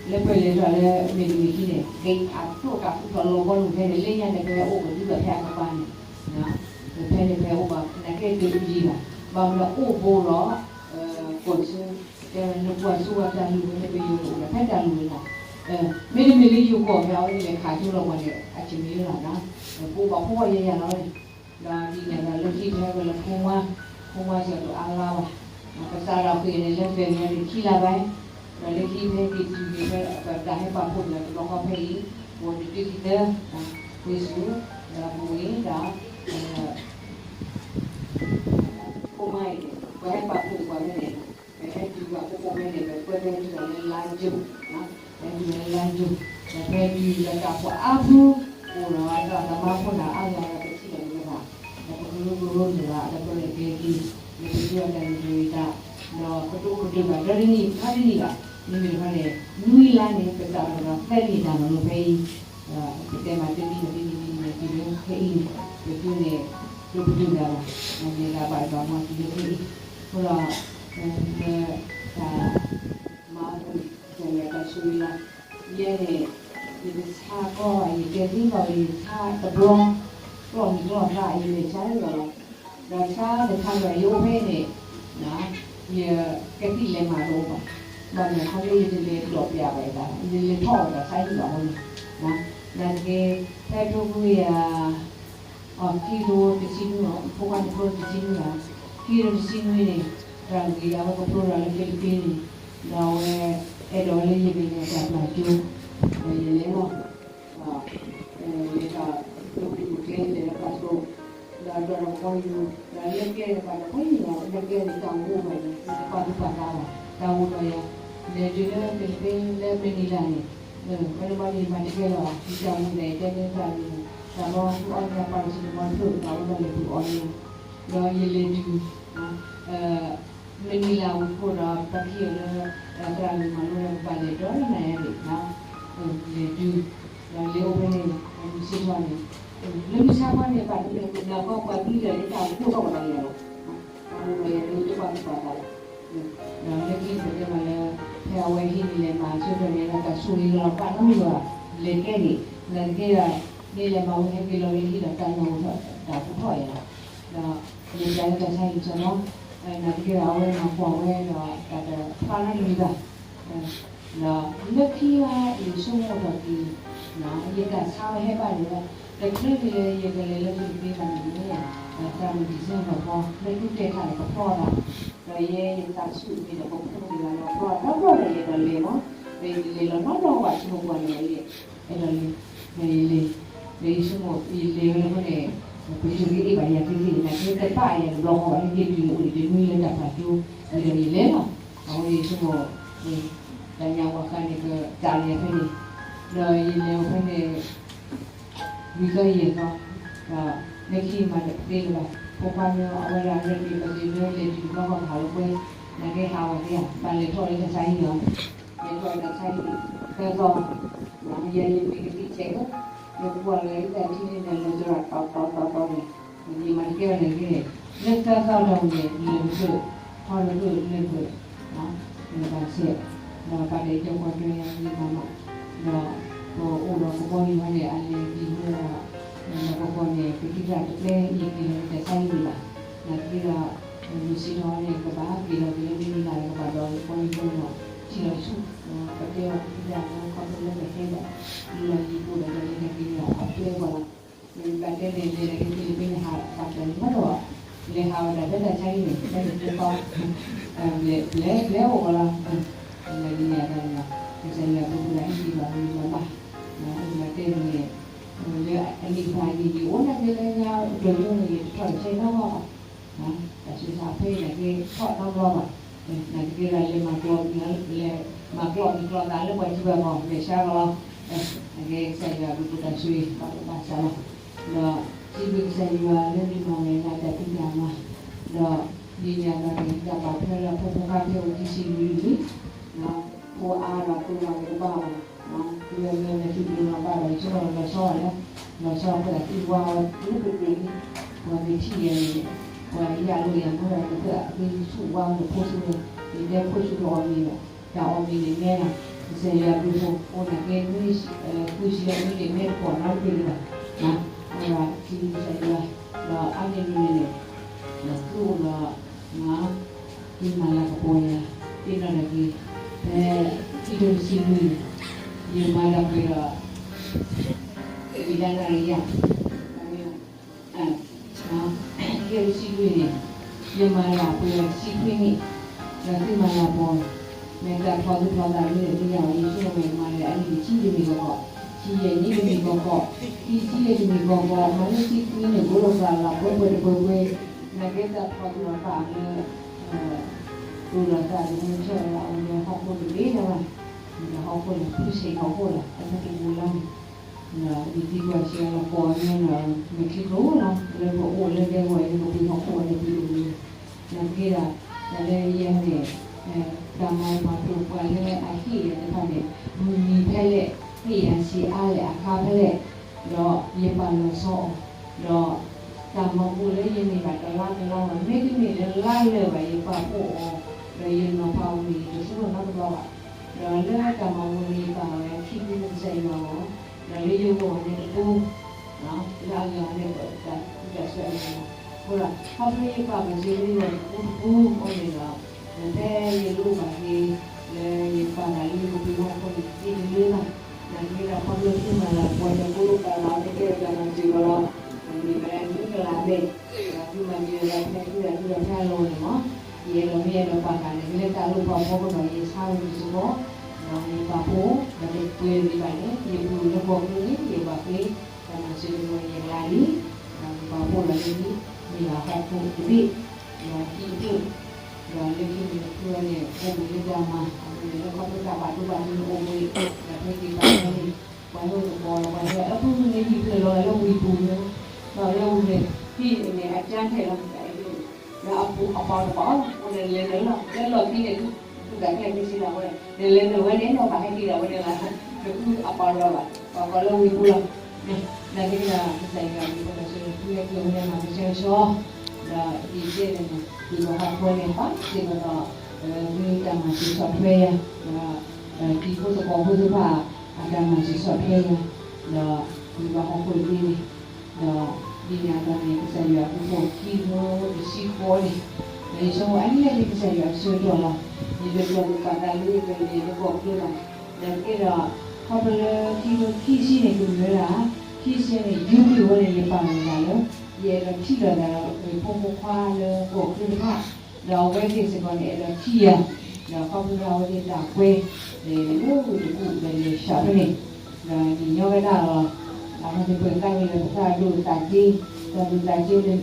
လၢပလဲၤထီၣ်လၢမ့ၢ်တမံၤခံန့ၣ် က့ၤအဒိၣ်တၢ်ဃူထီၣ်လီၤဘီလူၤဖဲန့ၣ် လၢညါန့ၣ် ဖဲအိၣ်ကဒုဘၣ်ဖဲအကပၤန့ၣ်, ဖဲန့ၣ်ဖဲအိၣ်ဘၣ် နာ်က့တယံၤဘၣ်, ဘၣ်မနုၤအိၣ်ဘိလီၤ, ကီၢ်စု, တဲဝဲလၢပှၤစိဝဲတၢ်လုၢ်ဝဲန့ၣ် ပယီၤန့ၣ်အိၣ်ဒီးဖဲတၢ်လုၢ်ဝဲလီၤ, မ့တမ့ၢ်လၢယိၤကီၢ်ဖဲအဝဲန့ၣ်လဲၤခးဆိလီၤပှၤန့ၣ် အစမံၤလီၤ, ပအိၣ်ဘၣ်ဖိဝဲယဲယၤလီၤန့ၣ်, ဒီးဒ်န့ၣ်ဒီးလၢခံတဟဲဝဲလၢဖိမါ, ဖိမါစၢၤတအါလါဘၣ်, ပစးထီၣ်ဃ့ၢ်န့ၣ်လၢ February ခံလါဘၣ်, ဒီးလၢခံဖဲက့ၤတုၤန့ၣ်ဖဲပတၢ်ဟဲပာ်ဖှိၣ်ဒီးတဘျီဃီဖဲအံၤ, ပအိၣ်တတုၤခံသၢ, ဝ့ၢ်ဆူၣ်, ဒီးပဝ့ၢ်ဒီး ဖိမါအံၤန့ၣ် ပှၤဟဲပာ်ဖှိၣ်ပှၤဖဲန့ၣ်, ပဟဲတုၤဘၣ်ဖဲန့ၣ် ပကွဲးဖဲတုၤဘၣ်လၢလါယူၤ, ဟဲတုၤလၢလါယူၤ, ဒီးဖဲတုၤလၢတၢ်ဖှိၣ်အါဖု, အိၣ်ဒီးသရၣ်သမါဖိန့ၣ်အါဂၤဒီးပထံၣ်လိာ်သး, ဒီးပကရူၢ်ကရၢန့ၣ်ဘၣ် ဒီးပရဲၣ်ကျဲၤက့ၤ, ဒီးပဒိၣ်တၢ်ဂ့ၢ်တၢ်, ဒီးပဒိၣ်ပဒိၣ်ဘၣ်ဒီတနံၣ်ဖးတနံၣ်ဘၣ်, မ့မ့ၢ်တခီန့ၣ် နွံလါန့ၣ် ပစးထီၣ်ဒီးသၢနံၣ်တၢ်မၤလိဖဲအံၤ, ပတဲမးတနံၣ်ဒီးတနံၣ်တနံၣ်န့ၣ်တုၤလၢခဲအံၤန့ၣ် ပကၠိန့ၣ် ဒိၣ်ပတုာ်တၢ်ဘၣ်, မ့ၢ်တၢ်ဘၣ်တဘၣ်မၤတုၤလၢခဲအံၤ, အဃိဒီး လၢတၢ်မၤအပူၤန့ၣ် ကစၢ်ယွၤတၢ်ဆိၣ်ဂ့ၤလီၤ, ယဲန့ၣ် ယတဆါကီၢ်ဘၣ် ယကဲသ့ဘၣ် ယဆါတဘျီ, ကျီၢ်မံၤကျီၢ်သၣ် ယလဲၤဆါလီၤလီၤ, ဒီးဆါတဆါဒီး ယအိၣ်ဖဲန့ၣ် ယကသံၣ်လဲၤမၤတအိၣ်ဘၣ်, ဘၣ်မနုၤခီဖျိယတလဲၤဒိးပျးဘၣ်ယသးဘၣ် ယတလဲၤထီၣ်ဘၣ်တၢ်ဆါဟံၣ်ဘၣ်အဃိန့ၣ်, နာ်သက့ ဖဲထိခွံကယၤ အခံကထိတဆံနွံ, ဖိခွါန့ၣ်ဖျိတဆံနွံလီၤ, ခံကထိတဆံနွံန့ၣ် သရၣ်ဂ့ၤအဝဲကဖျိဒီးလၢဖံလံးပံးန့ၣ်, ဒီးအဝဲအဲၣ်ဒိးလၢယကလဲၤတၢ်ပျၢ်ကၠိ, ဒီးယလဲၤလီၤ, ဒီး လဲၤတၢ်အိၣ်ဖှိၣ်အိၣ်ကျဲလဲၤလၢပၢ်ဆှၢ, ဒီးဒီးကဘီယူၤ, ဒီးလၢကဲန့ၣ် ပှၤဒီးပှၤယုၢ်လီၤ လၢကဲန့ၣ် တၢ်အိၣ်ဖှိၣ်ဘၣ်န့ၣ် ပှၤသူၣ်ပှၤသးဘၣ်, တၢ်အိၣ်ဒီးယၤ, လဲၤတုၤလၢဖံလံးပံးလၢမနံၤလၢ်န့ၣ်, ဝဲန့ၣ်ဘၣ်န့ၣ် ယမၤတကဲလၢၤဘၣ် ယတၢ်အိၣ်ဖှိၣ်န့ၣ် တဲန့ၢ်သးန့ၣ်, တၢ်လီၤသူအီၤန့ၣ် ပှၤတဆံတမီၤတဖျၢၣ် တၢ်အိၣ်ဒီးလဲၤတုၤအီၤန့ၣ်, ဒီးယလဲၤတုၤ မနံၤလၢ်ဝံၤအဃိဒီး ပှၤခံဂၤလၢ သရၣ်ဂ့ၤမၤလိဒီး ပဘၣ်လဲၤဒီးနၤယါန့ၣ်, လဲၤတုၤ, ဒီးလဲၤအိၣ်ဖဲန့ၣ် မုၢ်ဆ့ၣ်ထီၣ်န့ၣ်, လၢမုၢ်ဆါခီန့ၣ် ဘၣ်တမ့ၢ်မုၢ်နၤခီ ပှၤသံလၢာ်န့ၣ် တၢ်အိၣ်ဖှိၣ်ထီၣ်ပှၤဒီးယၤလီၤ, တၢ်အိၣ်ဒီးယၤန့ၣ် တပှၤသူၣ်ပှၤသးလီၤ, ဒီးလၢခံပတဲမးလၢ ဖဲအဝဲဟံးန့ၢ်လဲၤမၤဆၢထၢၣ်န့ၣ် တၢ်ဆိၣ်ဂ့ၤလီၤ ဘၣ်နီတမံၤဘၣ်, လဲၤကဲန့ၣ် နာ်သက့ဒီး န့ၣ်လဲၤမၤဝဲဟဲက့ၤလီၤလၢဟံၣ်ဒီး တၢ်နၢ်ဟူထီၣ် တၢ်အိၣ်ဖှိၣ်ထီၣ်ယၤလီၤ, ဒီး လဲၤပျၢ်လၢတၢ်ဆါဟံၣ်ဆီလီၤ, နာ်သက့ဒီး အဝဲမၤကွၢ်ဝဲဒီး တၢ်တဖျါနီတမံၤဘၣ်, ဒီးလၢခံဂၤ ယဆိကမိၣ်ထီၣ်က့ၤ ယတၢ်ဆါဝဲဟဲဘၣ်န့ၣ်ဝဲ, တချုးဒ်လၢယကလဲၤလၢဖံလံးပံးဘၣ်န့ၣ် သရၣ်မုၣ်ဒံၣ်စ့ၣ်နီၤဖီ လၢသူၣ်တဲာ်ခါန့ၣ် ကဖျီသး, ဒီးယဲယသးဆူၣ်မ့ၢ်ဒီး ပဖိသ့ၣ်တဖၣ်န့ၣ် ကဖျီတဘျီဒီး ယအဲၣ်ဒိးလဲၤမး, ဒီးယတလဲၤလီၤနီတဘျီဘၣ် ဆိကမိၣ်ပှၤန့ၣ် ယအဲၣ်ဒိးလဲၤ, ဒီးယလဲၤ, ဒီးယဆိကမိၣ် ယလဲၤဝဲလၢအဃိန့ၣ် ပဆိက့အ့ၣ်ဘၣ်ယၤသ့သ့ နာ်က့တဘၣ်ယၤတဘျီဃီဘၣ် ဟဲက့ၤတုၤအိၣ်ဒံးတနွံလၢတၢ်ဖးကၠိ ဝံၤဒီးယလဲၤလီၤ. အဃိန့ၣ်ဆိကမိၣ် တၢ်ညါပှၤဃါန့ၣ် ကကးလီၤဖဲန့ၣ် ဒီးယလဲၤအိၣ်ဖဲန့ၣ် လွံၢ်သီယဲၢ်သီ ဒီးလၢခံမၤတသ့လၢၤဘၣ် ဖိခွါမ့ၢ်အဝဲဒၣ်လၢန့ၣ် ပသ့ၣ်ညါလဲၤတုၤတဘျီဃီကဟးလီၤကွဲ နာ်က့ဟးဝဲသ့ဧါ ဘၣ်လဲၤထီၣ်လၢတၢ်ဆါဟံၣ်လီၤ လဲၤထီၣ်တၢ်ဆါဟံၣ် သၢသီ ယဲယမ့ၢ်ကသံၣ်ဆဲးလၢ ယကွၢ်လၢယတၢ်ထံၣ်န့ၣ် လဲၤလၢသရၣ်တီတီတီတီန့ၣ် ယမၤတကဲဘၣ်န့ၣ်ဂ့ၤန့ၣ် လၢသၢသီဒီးန့ၣ် လဲၤတဖျၢၣ် ထီတဖျၢၣ်လဲၤတဖျၢၣ် လဲၤဘၣ်ဆဲး ဒီးဘၣ်တၢ်အံၤကီၢ်ပှၤကညီယၤဂ့ၤမးမး ဒီးပအိၣ်ဒီးကဘီယူၤဟီန့ၣ် အလဲၤဒံးဝဲဒၣ် ဒီးကဘီန့ၣ် ပက့ၤတၢ်တပျဲယက့ၤလီၤလၢတၢ်ဆါဟံၣ်န့ၣ်ဘၣ် နာ်သက့ဒီး မုၢ်ဆ့ၣ်ထီၣ်န့ၣ် ကဘၣ်က့ၤလီၤက့ၤလၢမ့ၢ်မုၢ်လၢ်ဒီးကဘၣ်ဒီးလၢကဘီယူၤဒီး ထံၣ်လီၤဆူ ပတဲအီၤက့ၤတၢ်လၢခီဖျိလၢပဟဲဒၣ် လၢယိၤပူၤဒီးလၢတၢ်က့ၤလီၤအပျဲၢ်ပှၤလီၤ မ့ၢ်ဘၣ်တဲန့ၣ် လဲၤဒၣ်က့ၤဖံလံးပံးန့ၣ် ဟးပာ်တၢ်န့ၣ်ဘၣ်ဒီး လဲၤဟးဝဲဒၣ်ဖဲတၢ်ဆါဟံၣ်န့ၣ် ဖဲတၢ်ကၠိသီ ဘျဲဘျဲအိၣ်ကီးလီၤ လၢဒ်န့ၣ်အသိးန့ၣ်လီၤ ကစၢ်ယွၤပူၤပူၤလၢဟဲက့ၤဘၣ်မုၢ်ဘၣ်ဘၣ် မ့ၢ်ဘၣ်တဲန့ၣ် လၢအနံၣ်တဖၣ်အံၤန့ၣ် ယအိၣ်နာ်က့လၢညါတကျိၤညိန့ၣ် ယတထီၣ်တဆဲးနီတဘျီဘၣ် တၢ်ဆူးတၢ်ဆါဖဲအံၤနာ်က့ ထီၣ်နီတဘျီဘၣ် နာ်သက့ဒီး လဲၤမၤကျီ လဲၤမၤကျီမံၤကျီသးလၢပှၤထံပှၤကီၢ် လဲၤဆါကီးလီၤ နာ်က့ကစၢ်ယွၤအဘျုးအဖှိၣ်တၢ်ဆိၣ်ဂ့ၤ ဘၣ်လိာ်ဘၣ်စးလီၤ ဒီးစံးဘျုးကစၢ်ယွၤလၢဒုးမၤဝဲဒၣ်တၢ်ဖံးတၢ်မၤ ဒီးဒ်န့ၣ်အသိးန့ၣ် တၢ်ပာ်ထွဲလၢဖိဖိဃါဖဲအိၣ်ခံဆံလွံၢ်နံၣ်လံ ဖိအါဒီးသိးလီၤကဘၣ်ဘၣ် သုဝဲလၢလဲၤသုးကျိၤနီၤဘၣ်ဒီး ယဆိကမိၣ်လီၤဆီလၢ လီၤဆီပှၤသံဝါလၢပှဲၤပှဲၤလံ ပှၤကထံၣ်ယၤန့ၣ် ပှၤယၢ်လိာ်ယၤမ့ၢ်ဒီး ကသၢအက့ၤဆူၣ်ဝါလၢဖိဆူၣ်လီၤ ယတဲဖိဆူၣ်တအီၣ်မ့ၤဘၣ် တၢ်အီၣ်မ့ၤန့ၣ်မဲလီၤ ကစၢ်ယွၤဘျုးဖိ အိၣ်နာ်က့ ဃုဆံလၢနွံန့ၣ် မဲတကိးနီတဘ့ၣ်လၢၤဘၣ် အဝဲဒၣ်စံးဘျုးကစၢ်ယွၤ ဒီးအါန့ၢ်န့ၣ်န့ၣ် ဒီးသုအိၣ်ဒီး သုမၤလၤကပီၤယၤ သ့ၣ်နီၣ်ထီၣ်က့ၤ ဖဲခံကထိတဆံလွံၢ်န့ၣ် ယမၤလၤပှဲၤဒီး ဝံၤလၢနၣ်ရံၣ်ယၤ ခံကထိတဆံလွံၢ်န့ၣ် ယမၤလၤပှဲၤဒီး တဆံခွံနံၣ် ဒီးသုမၤလၤကပီၤ မ့ၢ်တၢ်ဖျီသူၣ်ဖျီသးမ့ၢ်တမ့ၢ်ယၤဘၣ် ယဆိကမိၣ်မ့ၢ်မၤလၤအနံၣ်တဆံတမံၤကီၢ်ကီၢ် ခံဆံယဲၢ်နံၣ်တမံၤကီၢ်ကီၢ် ခံဆံယဲၢ်တမံၤကီၢ်ကီၢ် မၤလၢခံဆံခွံနံၣ် ကိးလိာ်သးလီၤပှဲၤပှဲၤတပှဲၤပှဲၤ နာ်က့တၢ်ဖျီသူၣ်ဖျီသးလၢ ကိးလိာ်သးတမ့ၢ်ဆၢလီၤ အဝဲန့ၣ်ဟီၣ်ခိၣ်တဘ့ၣ်လၢၤဘၣ် မ့ၢ်ဟီၣ်ခိၣ်န့ၣ် ဖုဆံးဟီၣ်ခိၣ်လီၤ အဝဲတပူၤလၢ်န့ၣ် ဒီးယသံကွၢ်စံးအလီၤကိးန့ၣ် မ့ၢ်ခံကျိၤလီၤ လၢပအိၣ်လၢဒဲကဝီၤအံၤ ပပှ့ၤဟီၣ်ခိၣ်ဝဲန့ၣ်ပှ့ၤတအိၣ်လၢၤ နာ်သက့ဒီး တၢ်လၢယဲန့ၣ် တၢ်မၤပှၤကျိၤပှၤလၢအဟ့ၣ်ယၤတဖၣ်န့ၣ် မုၢ်နံၤဖဲလဲၣ် ဟ့ၣ်ယၤဆံးအါလဲၣ် အခါဖဲလဲၣ် ဒီးယပာ်လီၤဆီအီၤ ဒီးတၢ်မၤပူၤလၢယန့ၢ်ဘၣ်တလါတလါဘၣ် မ့တမ့ၢ်လၢလါလၢာ်ဘၣ် ယပာ်ဖှိၣ်အီၤ ဒီးယနီၤဖးအီၤန့ၣ် ယတသူလီၤနီတဘျီဘၣ် ဒီးလၢတၢ်မၤပူၤန့ၣ် ယပာ်လီၤဝဲခံပူၤလၢကစၢ်ယွၤအဂီၢ် ဒီးလၢယဂီၢ်န့ၣ်တပူၤ လၢအဂၤန့ၣ် တၢ်ဆၢအဂၤ အဃိဒီး ခီဖျိယပာ်ပစ့လၢယွၤတပူၤတပူၤအဃိန့ၣ်ဒီး ဖဲယလိၣ်ဘၣ်က့ၤ လၢယပာ်သးလၢယကပှ့ၤဟီၣ်ခိၣ်န့ၣ် ယသ့တလၢဘၣ် နာ်သက့ဒီး ခီဖျိသုမၤလၤကပီၤယၤ ကိးလိာ်သးလီၤ တကဲဒီးတၢ်မၤစၢၤကီးလီၤ မ့ၢ်ဝဲဒၣ်နွံကလးဘျဲၣ် ဒီးသုမၤစၢၤယၤလီၤ ဖဲသုဒီးသုဒီးဖဲအလီၢ်န့ၣ်မး ယအဲၣ်ဒိးမ့ၢ်အဲၣ်ဒိးပာ်ဃာ်န့ၣ် ကလဲၤတၢ်လိၣ်ဖီဖိဒီး ယဆါဝဲန့ၣ်စ့ၢ်ကီး ဒီးယပာ်ဖှိၣ် ဒီးတပှဲၤဒံးဘၣ်န့ၣ် ယပူၤလၢကီၢ်ချၢန့ၣ် ယဘၣ်ဃ့ တၢ်မၤစၢၤကီးယကလါလံ ဒီးယပာ်ဖှိၣ်ဒီးလၢ မ့ၢ်ဘၣ်ဟီၣ်ခိၣ်တဘ့ၣ် ဒီးဟံၣ်တဖျၢၣ် ဒီးလၢခံန့ၣ်တဖျၢၣ်န့ၣ် အိၣ်ဘှံးလၢတၢ်မၤ အဃိန့ၣ် လၢခီဖျိတၢ်ဘၣ်ဒိဘၣ်ထံးန့ၣ်အိၣ်ဘှံး ဒီးဖဲက့ၤဘၣ်ဖဲန့ၣ် ပှၤဟဲအိၣ်သကိး ပှၤဟဲအဖုဖုန့ၣ်ဟံၣ်ဖျၢၣ်လီၤလၢဝံၤပူၤလၢ ဒီးလၢဝံၤန့ၣ် ဟံၣ်န့ၣ်အကၢထဲလီၤ လၢအပူၤအပီးတပီး အိၣ်န့ၣ်လဲၤနုာ်လီၤ လၢလီၢ်ခံန့ၣ် ဒုၣ်ဒါကျဲမ့ၢ်စံးဒၣ်ဝဲ နလဲၤနုာ်ဝဲန့ၣ် နဘၣ်ဟဲက့ၤဒၣ်ဝဲန့ၣ်လီၤ နကုအပီးတပီးဘၣ် ပှၤကိးလၢဝံၤပူၤလီၤ နာ်သက့ဒီး ကစၢ်ယွၤအဘျုးအဖှိၣ်ဒီး ဆိၣ်ဂ့ၤသုဝဲကျိၤဝဲလၢမၤကဆှဲကဆှီ ဒီးဒ်အံၤန့ၣ် ပှၤဟီၣ်ခိၣ်န့ၣ်ပာ်စၢၤကဆှီ ဒီးသုတၢ်မၤစၢၤဆီၣ်ထွဲယၤ ဒီးတံၤဖိသကိးဖိသ့ၣ်တဖၣ် အတၢ်မၤစၢၤဆီၣ်ထွဲယၤ ဒီးသုဘၣ်ဟီၣ်ခိၣ်တဘ့ၣ်န့ၣ် ဒီးဒ်န့ၣ်အသိးန့ၣ် ကစၢ်ယွၤအဘျုးအဖှိၣ်ခံကထိတဆံဃိးန့ၣ် ဒီးယဆိကမိၣ်အါန့ၢ်လၢကစၢ်ယွၤအဆၢကတီၢ်လီၤ. ယတကျီၢ်ပာ်သးလၢယကလဲၤလၢကီၢ်ချၢဘၣ်. နာ်သက့ဒီး ခီဖျိလၢခံကထိခံဆံန့ၣ် ကမ့ၢ်ဝဲဒၣ် ခံဆံန့ၣ် ယူၤက့ၤဝဲန့ၣ် ယပာ်လီၤသးလၢ ယအဲၣ်ဒိးထံၣ်လိာ်သးဒီး ဖိမုၣ်ဖိခွါလၢကီၢ်ချၢတဖၣ် ဒီးအဝဲသ့ၣ်စ့ၢ်ကီးန့ၣ် အဲၣ်ဒိးထံၣ်ယၤ, ဒီးခီဖျိလၢအဝဲသ့ၣ်တၢ်ကွဲ လၢဝ့ၢ်တကူၣ်ဒီးလဲၤဆှးဖဲန့ၣ်, ဒီးယညီဝဲဒၣ်လီၤ. အဝဲသ့ၣ်ပှဲၤသးဝံၤလၢပသးဒိၣ်သးက့ တၢ်မုာ်တၢ်စ့န့ၣ်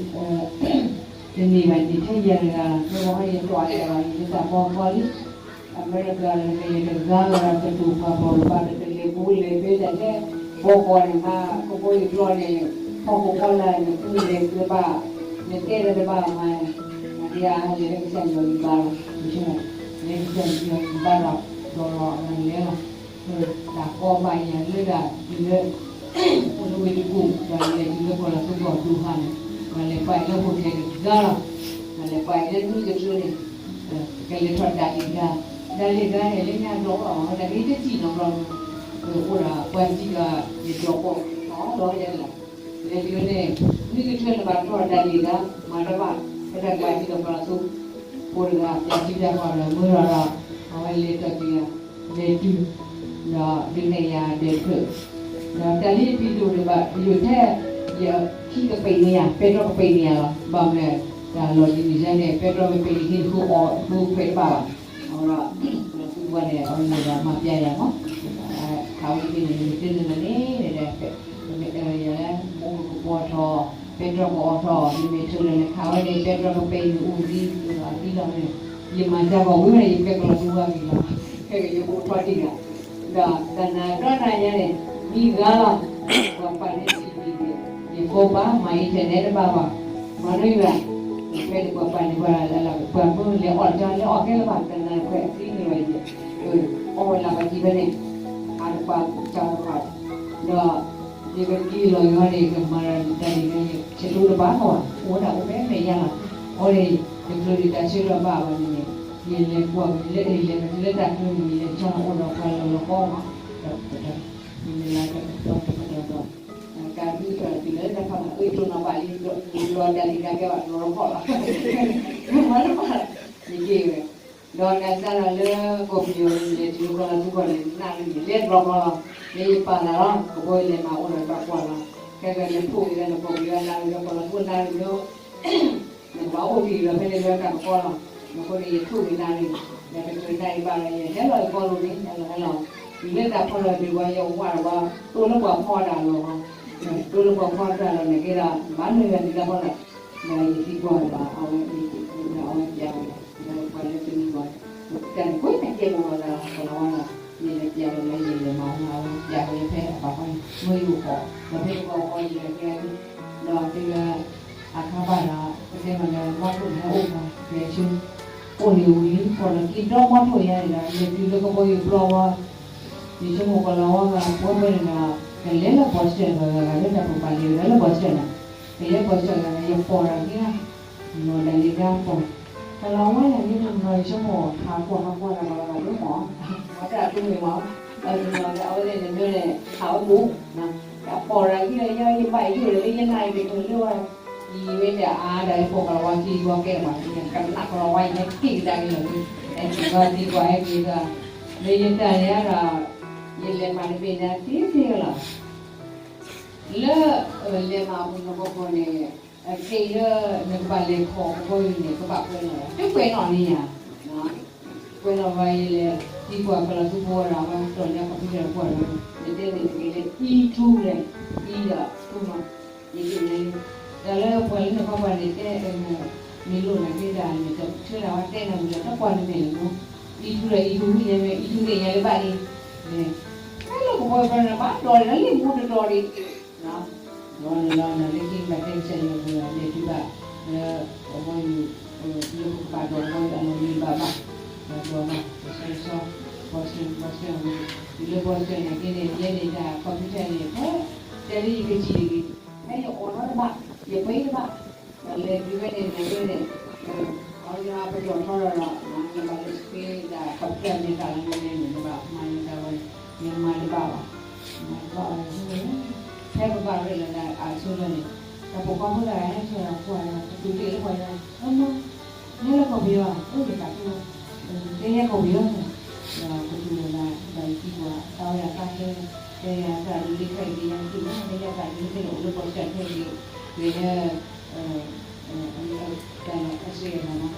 တန့ၢ်ဘၣ်န့ၣ်ထဲယၤတဂၤ, မ့ၢ်ဝဲယတွၤအီၤလီၤ, ယတၢ်ပီကီလံ. အမဲရကၤန့ၣ် ယတဂၤလီၤတၢ်ကတိၤပှၤပီၢ်ပၢ်တလဲၤပူၤလဲၤဖဲဒၣ်ထဲ ပီကီၢ်န့ၣ်မး ကဘီယူၤပျီန့ၣ် ဖီကီၢ်ဖီလာ်န့ၣ် ကူလဲၤကဘၣ်, နတဲလၢတဘၣ်မး, နတဲအါလဲၤလၢကစၢ်ယွၤယဘါလီၤ, လဲၤကစၢ်ယွၤယဘါလီၤ, ဒီးလီၤအဂၤလဲၤလီၤ. တၢ်ကီဘၣ်ယၤလၢဒၣ်တုၤလၢ အိၣ်လၢဝ့ၢ်တကူၣ် ဒီးလဲၤတုၤလၢကီၢ်လၤသူကီၢ်ဒိၣ်ဟါန့ၣ်, ပှၤလဲၤပာ်အံၤလၢဟိၣ်ထဲတဂၤလီၤ. ပှၤလဲၤပာ်အံၤလၢနွံကတြၢန့ၣ် ကလဲၤထီၣ်ဒၣ်လံၤဂၤ, ဒၣ်လံၤဂၤန့ၣ် လၢညါဒီးအီၤ တၢ်က့တစံၣ်နီတဘျီ, အိၣ်ဒၣ်ပှၤစံၣ်ဒီး ယဒီးပိာ်ထီၣ်ဒီးယဲလီၤ. လဲၤတုၤန့ၣ် နွံကတြၢန့ၣ်ဘၣ်ထီၣ်ဒၣ်လံၤဂၤ မၤတဘၣ်, ဖဲဒၣ်ပှၤစံၣ်ဒီးပှၤသူဖိတဂၤ ပျးစံၣ်တၢ်ပှၤဒီးမၢလီၤဒီး အဝဲလဲၤတီၢ်တဂၤ လဲၤတုၤ ဒီးဒုးနဲၣ်ယၤဒဲးဖျၢၣ်, ဒီးတၢ်လၢယဖံးဒိၣ်န့ၣ်ဘၣ် ယိာ်ထဲ ယခံကပံာ်န့ၢ်ယၤ ပဲတြီကပံာ်န့ၢ်ယၤလီၤ. ဘၣ်မနုၤ တၢ်လီၢ်ဒ်န့ၣ်ယဲန့ၣ် ပဲတြီကပံာ်န့ၢ်ဟံၣ်တဃုအီၣ်တဃုခွဲးတဘၣ်ဘၣ်. အဝဲဒီး ပှၤသူဝဲန့ၣ် အဝဲလဲၤဒီးမၤပျဲယၤမး ခးဝဲတဘ့ၣ်န့ၣ် နမ့ၢ်တ့လၢလၢန့ၣ် ယလဲၣ် မိၢ်ကကပီၤထီၣ် ပဲတြီကအီၣ်ထီၣ် နမ့ၢ်ထုးလၢနခးဝဲန့ၣ် ပဲတြီကပံာ်န့ၢ်အူဒ်အသံလီၤန့ၣ် ယမၤတၢ်ဂီၤဝံၤန့ၣ် ယပဲကလီၤသူဝဲဂ့ၤလီၤ. ခဲကယအိၣ်ထီၣ်တံၢ်ဂၤ ဒီးတၢ်နၤဒီနၤညါန့ၣ် မံဂၤလီၤ ပှၤပာ်န့ၢ်စံးဒ်န့ၣ် ယဖိပၢ်မၤ internet တဘၣ်ဘၣ် မၤနီၢ်ယၤ ဖဲန့ၣ်ပှၤပာ်န့ၢ်ပှၤလၢ ပှၤမုၢ်လဲၤအီၣ်တၢ်လဲၤအီၣ်ကဲလၢၤဘၣ် တၢ်နၤခွဲးသံန့ၣ်ဝဲ အီၣ်ဝဲလၢပှၤစံးဖဲန့ၣ် အါတပှၤကၢ်တပှၤ ဒီး ယကက့ၤလီၤယၤန့ၣ် ကမၤတၢ်ဒ်န့ၣ် ယဆဲးတိတဘၣ်ဘၣ် အိၣ်ဒၣ်အိၣ်ဖဲမဲာ်ညါလီၤ အီၤန့ၣ် ယကျိၤဒ်တၢ်ဆၢလီၤဘၣ်ဘၣ်န့ၣ် ယလဲၤကွၢ်လၢအံၤလဲၤကတုၤလၢတၢ်ကျိၤန့ၣ် ယလဲၤကၠီအိၣ်ဒီးပှၤလီၤလီၤဃီမး ဒီးပတၢ် ယမ့ၢ်လၢတကတီၢ်တကတီၢ်ဒီး ကးဒုးတၢ်တုၤလၢတၢ်ဖးအၢတိၢ်နီၤဘၣ်လံ လီၤတၢ်လံၤတၢ်ကဲဘၣ်လီၤလီၤဃီလီၤ မၤလၢဘၣ် ယက့ၤဝဲ ဒီးနၤစၢ်လၢကိးပယီၤလဲၤတုၤလၢကီၢ်လီၤသူကီၢ်န့ၣ် နၢ်ရံၣ်န့ၣ် လဲၤတဘျီဘျီလီၤ မ့ၢ်ယပာ်လၢလီၤ ကဘီယူၤလဲၤမၤအိၣ်ဒီးဘၣ်ကွၢ်လီၤ ခဲကနံၣ်ဖိဂ့ၤလၢနကိးပယီၤနၢ်ရံၣ်လၢကီၢ်လီၤသူနၢ်ရံၣ်လၢ နကဘၣ်အိၣ်က့ၤဒီးဖဲန့ၣ်လၢတၢ်ကပီၤလီၤ အဃိန့ၣ် ယထိၣ်က့ၤနၢ်ရံၣ် ဒီးကတၢၢ်နၢ်ရံၣ်ဘၣ်ဒီး ယဟဲလီၤယကီၢ်လိၤန့ၣ် ဟဲလီၤဟဲလီၤ တုၤလၢတၢ်ဖီၣ်လီၤဒုးဝဲ ယဝၢ်ဒီးဝဲ တိၢ်လၢပှၤဖီတၢ်လီၤ တိၢ်လၢပှၤဖီတၢ်လီၤန့ၣ်က့ဒီး ဘၣ်မနုၤဂၤဒ်တၢ်ဖီၣ်လီၤ ဒီးယသံကွၢ်ဒီး အဝဲ အဝဲပျးဝဲ ဒီးပှၤလၢတမံၤဘၣ် တၢ်န့ၣ်ကွ့ၢ်တၢ်ကဲပဝဲဒီး ပလီၤဝဲဒီး ယလဲၤပျးဝဲလၢယလဲၤမၤဝဲ အဝဲပျးဝဲလၢဖဲအပာ်ဃီန့ၣ် မ့ၢ်ယအိၣ်ဃီ ဒီးဖဲယပာ်ဃီယလဲၤကဲ ဒီးတဲဝဲ အခါဘၣ်ဒီး ပတဲမ့ၢ်လၢ မီထိၣ်န့ၣ် ဟဲအိၣ်ပှၤ ကဲဆူ အိၣ်န့ၣ်ဝံၤ ပှၤလီၤက့ၤဒီမီထိၣ်ယါန့ၣ်ဒီး လဲၤတုၤလၢကဘီယူၤပျီဝဲ ယဆိကမိၣ်ပှၤလီၤဝဲဂၤ ပှဲၤပှဲၤန့ၣ်ဒီး ကလဲၤလၢ Boston ဂၤဂၤဂၤလၢတၢ်ပူၤပာ်လံၤဝဲဒၣ်လၢ Boston န့ၣ် ကလဲၤ Boston ဂၤန့ၣ် ယပိာ်တၢ်က့ၤ နီၢ်ဒၣ်လံၤဒၣ်ပိာ် တၢ်လီၤဝဲန့ၣ် မ့ၢ်နီၢ်ယဆိကမိၣ် ဟးကွၢ်ဟးကွၢ်တၢ်ဘၣ်ဘၣ်ဘၣ်ဒိၣ်မး မၤတၢ်အဒိၣ်မ့ၢ်မး အဝဲသ့ၣ်န့ၣ်မ့ၢ်န့ၣ် ဟးဝဲပူၤ တၢ်ပိာ်တၢ်က့ၤဒီး ယဲယဘၣ်ယိၣ်ဒီးလၢယနၢ်အံၤတချုးလၢဝဲ ယဝဲန့ၣ်အါဒီး ပိာ်ကလီၤဝါက့ၤဝဲကဲမး ကနၣ်ကလီၤဝါယဟဲက့ၤကဒါက့ၤလီၤ အဲၣ်က့ၤကီးသံကွၢ်ဟဲက့ၤဒီး လၢယတၢ်န့ၣ်ဒီး ယလဲၤမၤတဘ့ၣ်န့ၣ်သ့သ့လီၤ လၢ လဲၤမၤအပူၤနီၢ်ကီၢ်န့ၣ် အကဲလၢ နကဘၣ်လဲၤခီၣ်ကဘီယူၤန့ၣ် ကဘၣ်ကွဲးနီၣ်န့ၢ်ယၤ ကွဲးနီၣ်ဘၣ်ယလဲၤ သံကွၢ်ကလီၤသူဖိဒီး အဝဲတီၢ်န့ၢ် computer ကွၢ်ဒီး နတဲန့ၣ်တက့ၢ်လၢ အံထူလဲၣ် အံဒီးထူမး ယက့ၤန့ၣ် တၢ်လၢပှၤလၢနခီပှၤန့ၣ်တဲ မ့ၢ်လိၣ်နၤက့ၤတၢ်န့ၣ် တဆၢတၢ်ဝဲတဲနၤဝံၤဒီး တကွၢ်တမ့ၢ်လၢၤ အံထူဒီးအံထူ ယဲမ့ၢ်အံထူသ့ၣ်ညါလၢၤဘၣ်လံ ဖဲလၢကဘီယူၤပျီန့ၣ် ဘၣ်တီၢ်ဒီးလံာ်မူတတီၤဒံး ဒီးနလီၤနၤလၢခံကဘၣ်တဲကစၢ်ယွၤပူၤ လဲၤတုၤဘၣ် လၢ ကဘီယူၤ လၢပကဘၣ်ဒိးကဘီယူၤအလီၢ်မ့ၢ်ဘၣ်ဘၣ် ဒီးဒိးဘၣ် ကဆှဲကဆှီ Boston Boston အဝဲ တုၤလၢ Boston န့ၣ်က့န့ၣ် ယဲန့ၣ်တၢ် computer န့ၣ် ဖဲ တဲလၢယကစံၣ်တဂ့ၤ ဖဲယအိးထီၣ်တဘၣ် ယပှ့ၤတဘၣ် ဒီးလဲၤတုၤဖဲန့ၣ် လဲၤတုၤန့ၣ် အဝဲပယီၤထီၣ်ဒီးဒီး နဘၣ်လဲၤ screen တၢ် computer မ့ၢ်တၢ်လၢမ့ၢ်န့ၣ် နဘၣ်မၤန့ၢ်တၢ်ဝဲ ယမၤတဘၣ်ဘၣ် မၤတဘၣ်ဘၣ် ဖဲပဘၣ်ရဲၣ်လီၤတၢ်အဆိလၢန့ၣ် တၢ်ပိာ်ခွါဖိသၣ်ဟဲဆၢဒီးကွၢ်ဒီး ကတူၢ်တ့ၢ်လၢပှၤယၤ အမါ နဟဲလၢကီၢ်ပယီၤဧါ အိၣ်ယတၢ်ကျိ တဲယဲကီၢ်ပယီၤ ဒီးကတူၢ်လိာ်သး ဒီးယသံကွၢ် တၢ်ဝဲဒၣ်တၢ်ဟဲ တဲယၤတၢ်ဒ်လံခဲအံၤ ယၤက့ၤမး တဲယၤတၢ်ဒ်လံခဲအံၤ အိၣ်လၢကီၢ်စဲၣ်ခဲအံၤ ဂ့ၤလၢ တၢ်လၢအစ့အမၤမး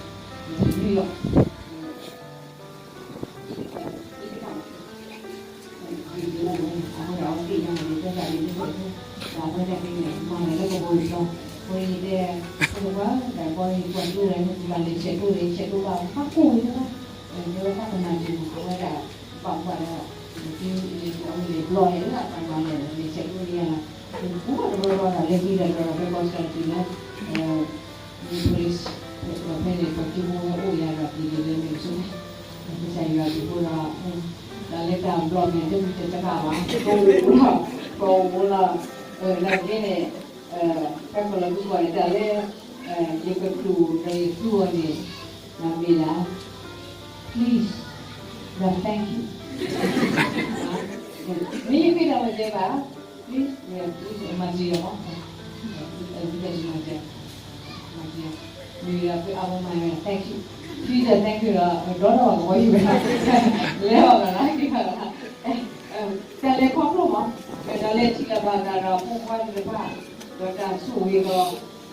New York အဃိဒီးအဝဲသ့ၣ်ညါန့ၣ် တၢ်သးဒ်န့ၣ် ဒီးအဝဲဒၣ်က့ၤန့ၣ် မၤလၢကဘီယူၤပျီ ယတဲ, ပှၤတၢ်ဘီယကွၢ်ဒိၣ်လၢ ယဘၣ်လဲၤဆဲးဒိၣ်လဲၤဆဲးဒိၣ်ဘၣ် ပှၤကိၢ်ဝဲဒၣ်, တဲဝဲတၢ်ကမၤစၢၤန့ၣ် အဝဲဒၣ် ဘၣ်ပှၤဒီး အဝဲလဲၤဘျီလဲၤလၢအတၢ်မၤလဲၣ် လဲၤဆဲးဒိၣ်န့ၣ်ယါလီၤ, ပကူၣ်တဘျီဘျီဒီး လဲၤက့ၤဒီးဒီး ပဘီစကၤတံၢ်လၢ ယ police ဖဲန့ၣ် ပှၤကၠိဖိဝဲအိၣ်ယါဒီးက့ၤက့ၤလၢမ့ၣ်အူဆိန့ၣ်, ကစၢ်ယွၤက့ၤဖိဒီး တၢ်လၢတၢ်ဘျီန့ၣ် တမုၢ်တတဘၣ်ဘၣ် တအိၣ်လီၤ, တအိၣ်လီၤ, နာ်က့န့ၣ် တၢ်ကလီၤဘုကီၢ်န့ၣ် တၢ်လၢ ယကတူၢ်ဒီးယသူအီၤန့ၣ် မ့ၢ်ဒၣ် please ဒီး thank you, မ့ၢ်ယမ့ၢ်တၢ်မၤစၢၤဘၣ် please မၤစၢၤယၤမး, မၤစၢၤယၤ, မ့ၢ်ယၤ အဝဲမၤ thank you, please ဒီး thank you ဒီး ဒီထီၣ်ဘၣ်ကဝီၤယံၤဝဲ, လဲၤအီၤဘၣ်လၢက့ၤဘၣ်လၢ တၢ်လဲၤခီဖျိမး, ဒီးလဲၤထံၣ်လၢၤဘၣ်သးဒီးဖိခွါသ့ၣ်တဖၣ်, ဒီးတၢ်ဆိၣ်ဂ့ၤကီး,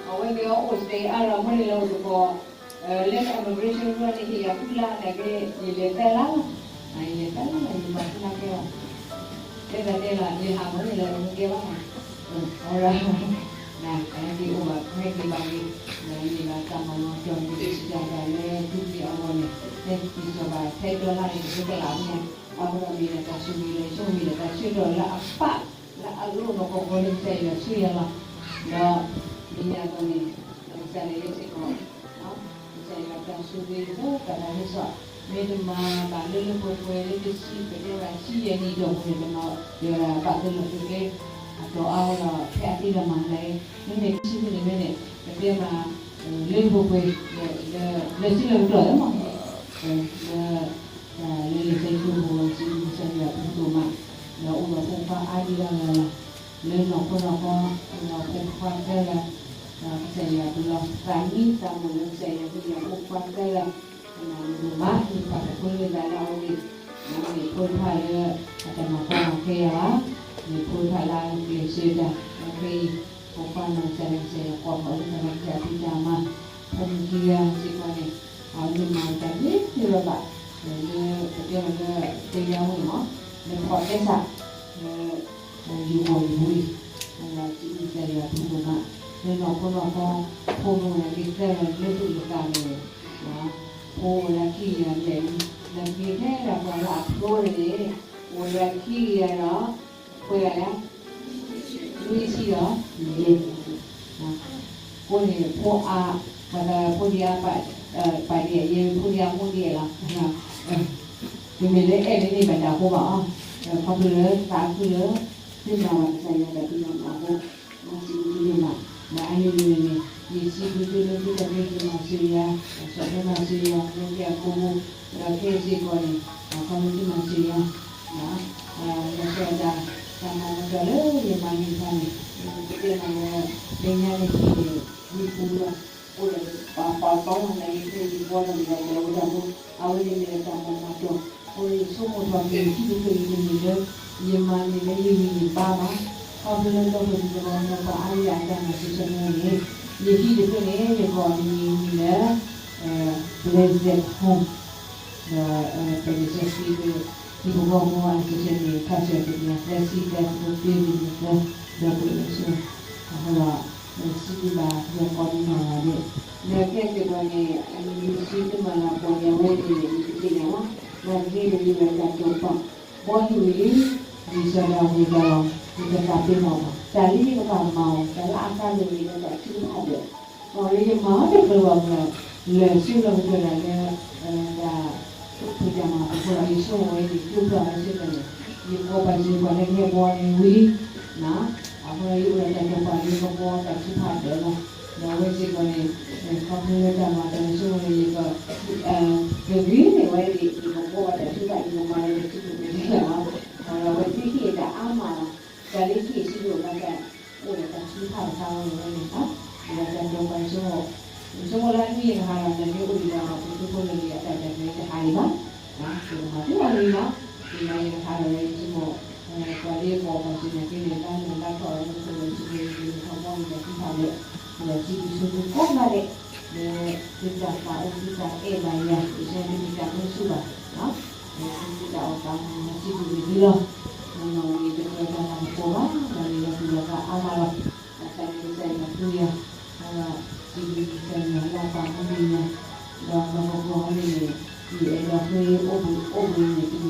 အဝဲသ့ၣ်အအိၣ်စဲးအါဒီးမ့ၢ်န့ၣ်လၢအိၣ်သကိး, လၢ immigration ရၢန့ၣ်ဟ့ၣ်ယၤဃုလါနာ်က့, ယလဲၤသၢလါလီၤ, ယလဲၤသၢလါလီၤ ယမၤဃုလါကဲလီၤ, တဲသးတဲလီၤ လဲၤဟးမ့ၢ်န့ၣ်လၢအမ့ၢ်ကဲဘၣ်, အဝဲဒၣ် နက့ၤအိၣ်ဘၣ် ဟဲက့ၤဘၣ်က့ၤ, နမ့ၢ်ဘၣ်တၢ်မၤလီၤကီၢ်န့ၣ်က့ၤစံးတၢ်တၢ်လၢဒုးက့ၤအဂီၢ်န့ၣ်, ဟဲက့ၤစီၤဘၣ်ထဲတၢ်လါန့ၣ် တကလးမ့ၢ်ဧါ, အဃိဒီးမ့ၢ်ဒီးတၢ်ဆိၣ်ဂ့ၤဒီး ယဆိကမိၣ်မ့ၢ်ဒီးတၢ်ဆၢကတီၢ်လၢအပၢ် လၢအလိၣ်နီၢ်ကီၢ်ကီၢ်န့ၣ် ကစၢ်ယွၤဆှၢယၤလီၤ, ဒီးမ့ၢ်ညါကီၢ်န့ၣ် ကစၢ်ယွၤစ့ၢ်ကီး ကစၢ်ယွၤတၢ်ဆိၣ်ဂ့ၤလၢတၢ်သးဟဲစိာ်, မ့ၢ်တမၤဘၣ်လၢလၢပှဲၤပှဲၤလၢတဆံ ပတဲဘၣ်ဆံယဲၢ်နံၣ်အတီၢ်ပူၤန့ၣ် တနီၤ တဲဝဲဒၣ်ဘၣ်သ့ၣ်လီၤသုကျဲ အတီၢ်အါဝဲဒီး ဖဲအသ့ဒီးမၤသးအံၤ မ့မ့ၢ်ခံဆံန့ၣ်မ့ၢ်န့ၣ် ပတဲမး လၢပှဲၤပှဲၤ လၢစုလၢကတီၢ်လၢမး လၢ လၢလံာ်စီဆှံပူၤ စံးဘျုးကစၢ်ယွၤအဘျုးဒိၣ်မး, ဒီးအိၣ်ဒီးဖိခွါအါဒံအါဂၤလီၤ, လၢနီၢ်ခိနီၢ်ခီ အိၣ်ဒီးဖိခွါသၢဂၤ, ဒီးကစၢ်ယွၤအဘျုးလီၤ, သးမံသးမုာ်လၢကစၢ်ယွၤဟ့ၣ်ယၤဖိခွါသၢဂၤ, မ့ၢ်ဒိၣ်မး ယပာ်တ့ၢ်လၢသးလၢအဝဲသ့ၣ်, မ့ၢ်ဖိတဖၣ်လၢအတၢ်မၤကီမၤခဲယၤဘၣ်, မ့ၢ်ဖိတဖၣ်လၢအဂုာ်ကျဲးစၢးတၢ် ခဲအံၤ ဖိခွါနီၢ်ကစၢ်လၢကစၢ်ယွၤကိးထီၣ်လၢတၢ်လၢကစၢ်ဖံးတၢ်မၤ, ဖိမုၣ်ခံဂၤစ့ၢ်ကီးန့ၣ် အဝဲသ့ၣ်မၤတၢ်ဂ့ၤဂ့ၤဘၣ်ဘၣ်, လၢပတဲလီၤလၢ တယါဝ့ၢ်မး လၢဖီးတဲစး လၢ ယိၤကီၢ်ယိၤဝ့ၢ်, စံးဘျုးကစၢ်ယွၤအဘျုးဒိၣ်မး, လၢနီၢ်ခိနီၢ်ခီ ဖိမုၣ်ဝဲဒၣ်လံသၢဂၤလၢသူၣ်လၢသးန့ၣ်, ဖိဝဲဒၣ်ခံဂၤလဲၣ်, လၢမ့ၢ်ထဲဒၣ်ပှၤလၢအဖျိန့ၣ်န့ၣ်, အိၣ်ဝဲဒၣ်ခံဂၤဒီး ပှဲၤဂၤလဲၣ်, လွံၢ်ဆံဒီး ယဲၢ်, အဃိန့ၣ် ဖိအါ, ပှၤသးဖိဒံအါ, ပာ်ဒံးယဲၢ် ဖိဒံအါမိၢ်ဒံအဲၣ်လီၤ, တမ့ၢ်လၢအဲၣ်လၢန့ၢ်ဘၣ်တၢ်အဃိဘၣ်အီၤ, ခီဖျိလၢသးခုလၢ သုမၤဘၣ်ကစၢ်ယွၤတၢ်ဖံးတၢ်မၤအဃိ, စံးဘျုးဒိၣ်မး, ဒီးအန့ၣ်န့ၣ်န့ၣ် ယစံးဘျုးသုလၢသုတၢ်မ့ၢ်က့ၤမၤစၢၤယၤ, စီၤဖဲမၤစၢၤယၤ လၢကဲအဖိဖိ, ဒီးခဲအံၤစ့ၢ်ကီးန့ၣ် ခီဖျိသုမၤစၢၤယၤ လီၤဆီဒၣ်တၢ်, တၢ်မၤမၤတီၢ်လၢယမၤန့ၢ်တဖၣ်န့ၣ်, ပတဲမးလၢ လၢညါန့ၣ်ဟံၣ်န့ၣ် ဝံပူၤလီၤ, အိၣ်ဒီးပှၤပာ်ပီလီၤ နာ်က့ဖဲယဘီဒီးမ့ၢ်ဒီးပှၤဝဲဒၣ်ဖိ, အဝဲန့ၣ်မ့ၢ်ဒီးတၢ်မၤမၤတီၢ်, အဃိန့ၣ် ယဆိကမိၣ်ထီၣ်က့ၤ ယဟံၣ်တဖျၢၣ်အံၤတမ့ၢ်လၢ ယမၤန့ၢ်လၢယဂံၢ်ယဘါဘၣ်, ခီဖျိလၢဒီပုၢ်ဝဲၢ်တဘီန့ၣ်ပှၤအါဒံအါဂၤတၢ်မၤစၢၤဆၢန့ၣ်န့ၣ်, ယဟံၣ်တဖျၢၣ်န့ၣ် ယကိးအမံၤန့ၣ်လၢ Blessed Home ဒီး ပကစၢ်စံး ဟံၣ်ဖိဃီဖိအစၢၤန့ၣ် ခါဆၢက့ၤသၢဆံသၢ သၢဆံသၢ ဒီးပကစၢ်, အဃိဒီး စံးဘျုးဘၣ် ဒီးကိးဒံနီၢ်ဂၤဒဲး, ဒီးခဲစ့ၢ်ကီးန့ၣ် အမံၤစံးတမၤလၤကပီၤယၤဝဲန့ၣ် ယတသ့ၣ်ညါဘၣ်, ဒီးတက့ၢ်ဒီးယွၤတၢ်တိာ်ပာ် ဘီဟံၣ်ဝံၤလံ, ဒ်စီၤဒၤဝံးအသိး ယတသးပ့ၤနီၣ်ဘၣ်, တၢ်လၢယကဘၣ်မၤအီၤ တၢ်လၢအကါဒိၣ်န့ၣ်လၢတၢ်ထုကဖၣ်ဒီး ဒီးလၢယမၤတၢ်တဖျၢၣ်ဘၣ်မး, လၢာ်ဆူလီၢ်ကတၢၢ်ဒၣ်လၢ တၢ်ဖံးတၢ်မၤအဃိဒီး ယဆိကမိၣ်ဝဲန့ၣ် ကၠိဖျၢၣ်အီၤစ့ၢ်ကီးန့ၣ်, ယကိးပာ်စၢၤပှၤလၢကဟဲဘီန့ၣ်ဝံၤလံ, အဃိဒီးယအိၣ်ဒီးတၢ်တိာ်ပာ်လၢကဘီတၢ်ထုကဖၣ်ဒၢးလီၤ, ဒီးအဝဲစ့ၢ်ကီးန့ၣ် ခီဖျိလၢတၢ်မၤတၢ်န့ၣ် ဆိကမိၣ်လၢယက ကဂ့ၤန့ၢ်ဝဲဒၣ် ယကဘီဘၣ်တၢ်ထုကဖၣ် ယကမၤလၢတၢ်ထုကဖၣ်န့ၣ်လီၤ, ဒီးအဝဲသ့ၣ်ဟ့ၣ်တၢ်အါမးလီၤ, တၢ်လၢဟ့ၣ်စံးဒိၣ်ဘၣ်တၢ် အိၣ်ဒီးတၢ်ထုကဖၣ်တခါဝဲန့ၣ်ဝဲန့ၣ်လီၤ, ဒီးတၢ်တိာ်ပာ်ဆိကမိၣ်, ဆိကမိၣ်လၢအနံၣ်ယကဟးဒီး နာ်က့အိၣ်ဒံးဒီး ပှၤကၠိဖိလၢာ်လံအတၢ်တၢ်ကျဲတဟးဒံးဘၣ်, ယကမၤသ့အီၤလံလီၤ, ယမၤယကဟးဒီး ယဆိကမိၣ် ပှၤလၢယကိးပာ်စၢၤနာ်က့န့ၣ် လါနုာ်လါထီၣ်ဝဲန့ၣ် ပလီၢ်စံးဘျုးယွၤ ထီဘိန့ၣ် တၢ်ထုကဖၣ်ဒီး ဒီးစံးဘျုးဆိသုကိးဂၤဒဲး, လၢသုတၢ်သးအိၣ်သုတၢ်အဲၣ်ဘၣ်ယၤ ယဆၢသုတၢ်မုာ်ဆူၣ်ဘၣ်, လၢသုတၢ်အီၣ်တၢ်အီ စံးဘျုးက့ၤသုလီၤ, နီၢ်နီၢ်ဝံၤတကြၢးတၢ်လၤကပီၤဘၣ် ဒီးန့ၣ်လီၤသုလီၤသးအါမးလီၤ, ဘၣ်ဆၣ်န့ၣ်ကစၢ်ယွၤသူယၤ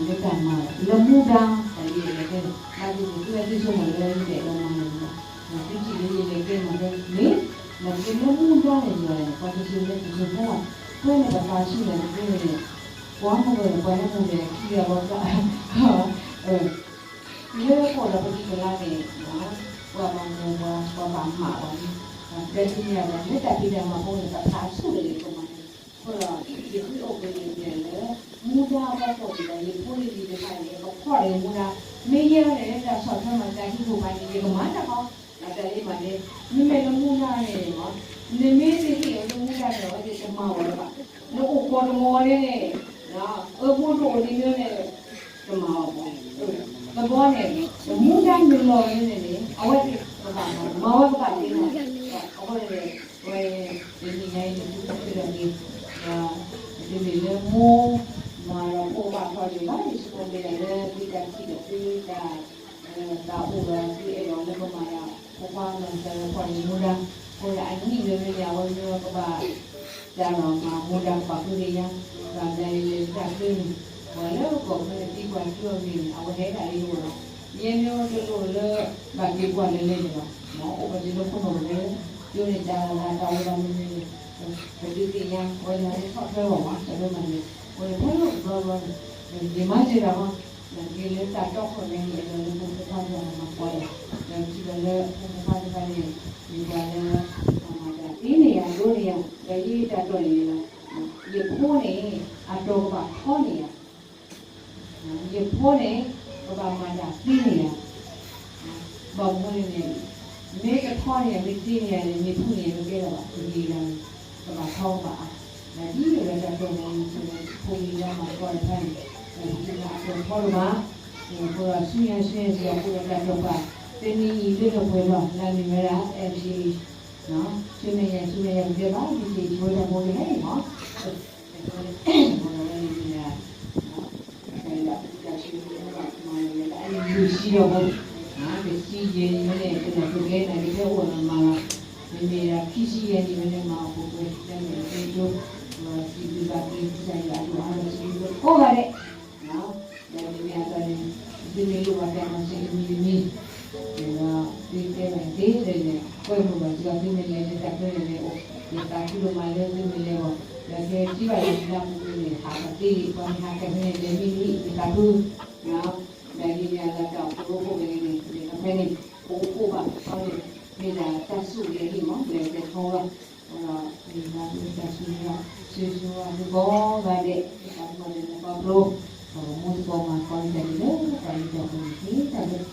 တၢ်မၤလၢမူဒါ တၢ်လၢယလဲၤကဲန့ၣ် ဘၣ်သ့ၣ်သ့ၣ် သုဝဲသ့ၣ်ဆိကမိၣ်လၢယလဲၤဒီးမၤန့ၣ်လီၤ. သုထံၣ်လၢယလဲၤကဲမၤကဲန့ၣ် မ့ၢ်လၢမူဒါန့ၣ်ယွၤန့ၣ် ပှၤတစူၤလၢတစူၤဖိလီၤ. ပဝဲန့ၣ်ပသးဆူၣ်လၢတက့ၢ်န့ၣ် ပှၤမုၢ်ဂီၤန့ၣ် ပှၤလၢမူဒါခံဂၤဘၣ် လၢပအိၣ်ဒီးပဒံကလါန့ၣ် ပှၤဘၣ်မူပှၤ ပှၤဘၣ်မးပှၤန့ၣ် ဒီးဒ်န့ၣ်အသိး လၢတၢ်ဖံးတၢ်မၤဖိန့ၣ် ပသးဆူၣ်လၢယကမၤန့ၣ် အဃိဒီး ယဃ့အိၣ်က့ၤန့ၣ်လၢ မူဒါအဖီခိၣ်န့ၣ်ဒီး ယဖိယလံၤတဖၣ်န့ၣ် ကဖီၣ်ဒီးမူဒါ မ့ၢ်ယဲန့ၣ် တၢ်ဆီၣ်ထွဲမၤသးဟံၣ်ဖိဃီန့ၣ် ယကမၤတၢ်ဃီ တၢ်လၢယမၤန့ၣ် မ့မ့ၢ်လၢမူဒါန့ၣ်လီၤ နမ့ၢ်တဟ့ၣ်အီၤလၢမူဒါန့ၣ် အဝဲသ့ၣ်တမၤအီၤလၢၤဘၣ်. နအိၣ်ကိးတမီၤန့ၣ်န့ၣ် အၢဖိဒိၣ်အိၣ်ဒ်န့ၣ်န့ၣ် တမၤအီၤဘၣ်. သဘီန့ၣ် မူဒါနုာ်လီၤန့ၣ်န့ၣ် အဝဲသ့ၣ်ကဘၣ်မၤ မၤဝဲကဘၣ်သ့လီၤ. အဃိန့ၣ် ဝဲ တနံၤညါအံၤန့ၣ် သုကဖုၣ်လီၤက့ၤ ဒီး တမ့ၢ်လၢမိၢ်မၤဒီးဖိဘၣ်ထီၣ်ဒံးဘၣ် ယဆိကမိၣ်မ့ၢ်ဒၣ်လၢသုတၢ်ထံၣ်ဒီးသုတၢ် သးအိၣ်ဒီးသုအဲၣ်ဒိးလၢပမၤဒီး ဖိခွါမၤစၢၤဖီၣ်န့ၣ်မူဒါ အဃိဒီးအနံၣ်လၢမ့ၢ်ယၤဝဲမ့ၢ်ဝဲကဘၣ် တၢ်လီၤမၤမူဒါကဘၣ်ဃုက့ၤယါ ဘၣ်မနုၤလဲၣ်တၢ်ကျၢန့ၣ် ပှၤလၢကီၢ်ချၢန့ၣ်သံကွၢ်ကၠိအဂ့ၢ်န့ၣ် အဝဲဟဲဒၣ်လၢယဂီၢ်လီၤ. ယဲမ့ၢ်အိၣ်တလိၣ်လၢ ဘၣ်က့ၤကွၢ်လၢလဲၣ်န့ၣ်လီၤ. အိၣ်ပှၤက့ၤလၢခိၣ်နူာ်လၢ ကၠိန့ၣ်တၢ်လီၤတၢ်ဝဲဘၣ်မနုၤန့ၣ် ပဒုးသ့ၣ်ညါ အဝဲန့ၣ်ဟဲထီၣ်ထွဲအီၤမး တၢ်လၢမၤန့ၣ် အဝဲန့ၣ်ဖဲလၢတဘျီဘျီန့ၣ် ယမၤစၢၤတၢ်မး နာ်က့လၢတၢ်တီခိၣ်န့ၣ် ယအဲၣ်ဒိးလၢဖိမုၣ်ဖိခွါတဂၤမၤကွၢ်ဒီး ဒီးထံၣ်ဒီးလၢဖိမုၣ်ဖိခွါတဂၤန့ၣ် မ့ၢ်ပှၤလၢ အမၤတၢ်သ့န့ၢ်ယၤဒိန့ၢ်ယၤ ဒီးယတၢ်တီၢ်န့ၣ်လီၤ. ယဖိန့ၣ် အတီၤကဘၣ်ထီန့ၢ်ယၤ ယဖိန့ၣ် ကဘၣ်မၤတၢ်သ့န့ၢ်ယၤ ဘၣ်မနုၤလဲၣ်န့ၣ် မ့ၢ်တထီန့ၢ်ယၤ မ့ၢ်တသ့န့ၢ်ယၤန့ၣ် မ့ၢ်ဖုၣ်န့ၢ်ယၤ မ့ၢ်ကဲထီၣ်ဘၣ် တဂ့ၤဒၣ်န့ၣ် ကဘၣ်ထီကဘၣ်အါ ဒ်သိးဒီးတၢ်တီၢ်န့ၣ် ဖိမုၣ်လၢအမၤကီၢ်တဖၣ်န့ၣ် ဒ်သိးအတီၢ်ထီတဘၣ် အဃိဒီးဆူညါဆူညါစ့ၢ်ကီး အဃိဒီးတၢ်တီၢ်ပာ် တနံၤအံၤလၢနပှဲၤထီၣ် လၢမ့ၢ်ဝဲဒၣ် F G H ဆူမဲာ်ညါ ဆူမဲာ်ညါ ပတဲဘၣ် ဒ်သိး ယဆိဝဲတၢ်ဖိကဟဲအံၤမး အဃိန့ၣ် ဝဲန့ၣ်မ့ၢ်ဒၣ် တၢ်ဆူးတၢ်ဆါ မၤလၢတၢ်အံၤ လွံၢ်ဆံဒီးဖိ ကဆံယဲၢ်နံၣ်ဝဲန့ၣ် ကနၢ်ပကဲနၤကတဲအိၣ်နီၤမၤလီၤ မ့မ့ၢ်ဒၣ်ခံဆံယဲၢ်နံၣ်ဝဲန့ၣ် မၤအီၤပှဲၤပှဲၤ တၢ်မ့ၢ်တၢ်တီ စံးဘျုးဘၣ်က့ၤကစၢ်ယွၤအဒိၣ်အါဒီးစံးဘျုးကိးဂၤဒဲး ဒီးမ့မ့ၢ်အသိးန့ၣ် သုမ့ၢ်လိၣ်ဘၣ်တၢ်မၤစၢၤတမံၤတမံၤ ဒီးသုတဲဘၣ်သ့လဲၣ်န့ၣ် ကွဲမုာ်ဘၣ်စ့ၢ်ကီး သုမ့ၢ်လဲၤလၢတၢ်ချၢန့ၣ်န့ၣ် ယသးခုဒိၣ်မးလၢသုမ့ၢ်လဲၤဘၣ် ဒီးကဲထံၣ်ဘၣ်ယၤလၢပူၤန့ၣ် ဟးဘၣ်သ့လံ ပှၤမ့ၢ်ဟးကဲဖဲန့ၣ် လဲၤမ့ၢ်တဟံၣ် ယသးခု ဒီးဒ်န့ၣ်အသိးတၢ်အိၣ်ဖှိၣ်ရိဖှိၣ်ကဲန့ၣ် လဲၤကဖဲန့ၣ် အိၣ်ဖှိၣ်ဘၣ်ခီန့ၣ် မ့ၢ်ဒၣ်တၢ်ဆိၣ်ဂ့ၤအဟံၣ်မး လဲၤကဲထီဝဲ ဒီးမ့ၢ်ဒၣ်လၢတၢ်ဆိၣ်ဂ့ၤ ဆိၣ်ဂ့ၤဝဲသုကိးဂၤဒဲး တၢ်မၤန့ၣ်လၢပှၤဖျိ ပကမူသကိးမၤသကိးန့ၣ်တၢ်န့ၣ်လၢ တၢ်အံၤတၢ်ပူၤန့ၣ် တၢ်လၢ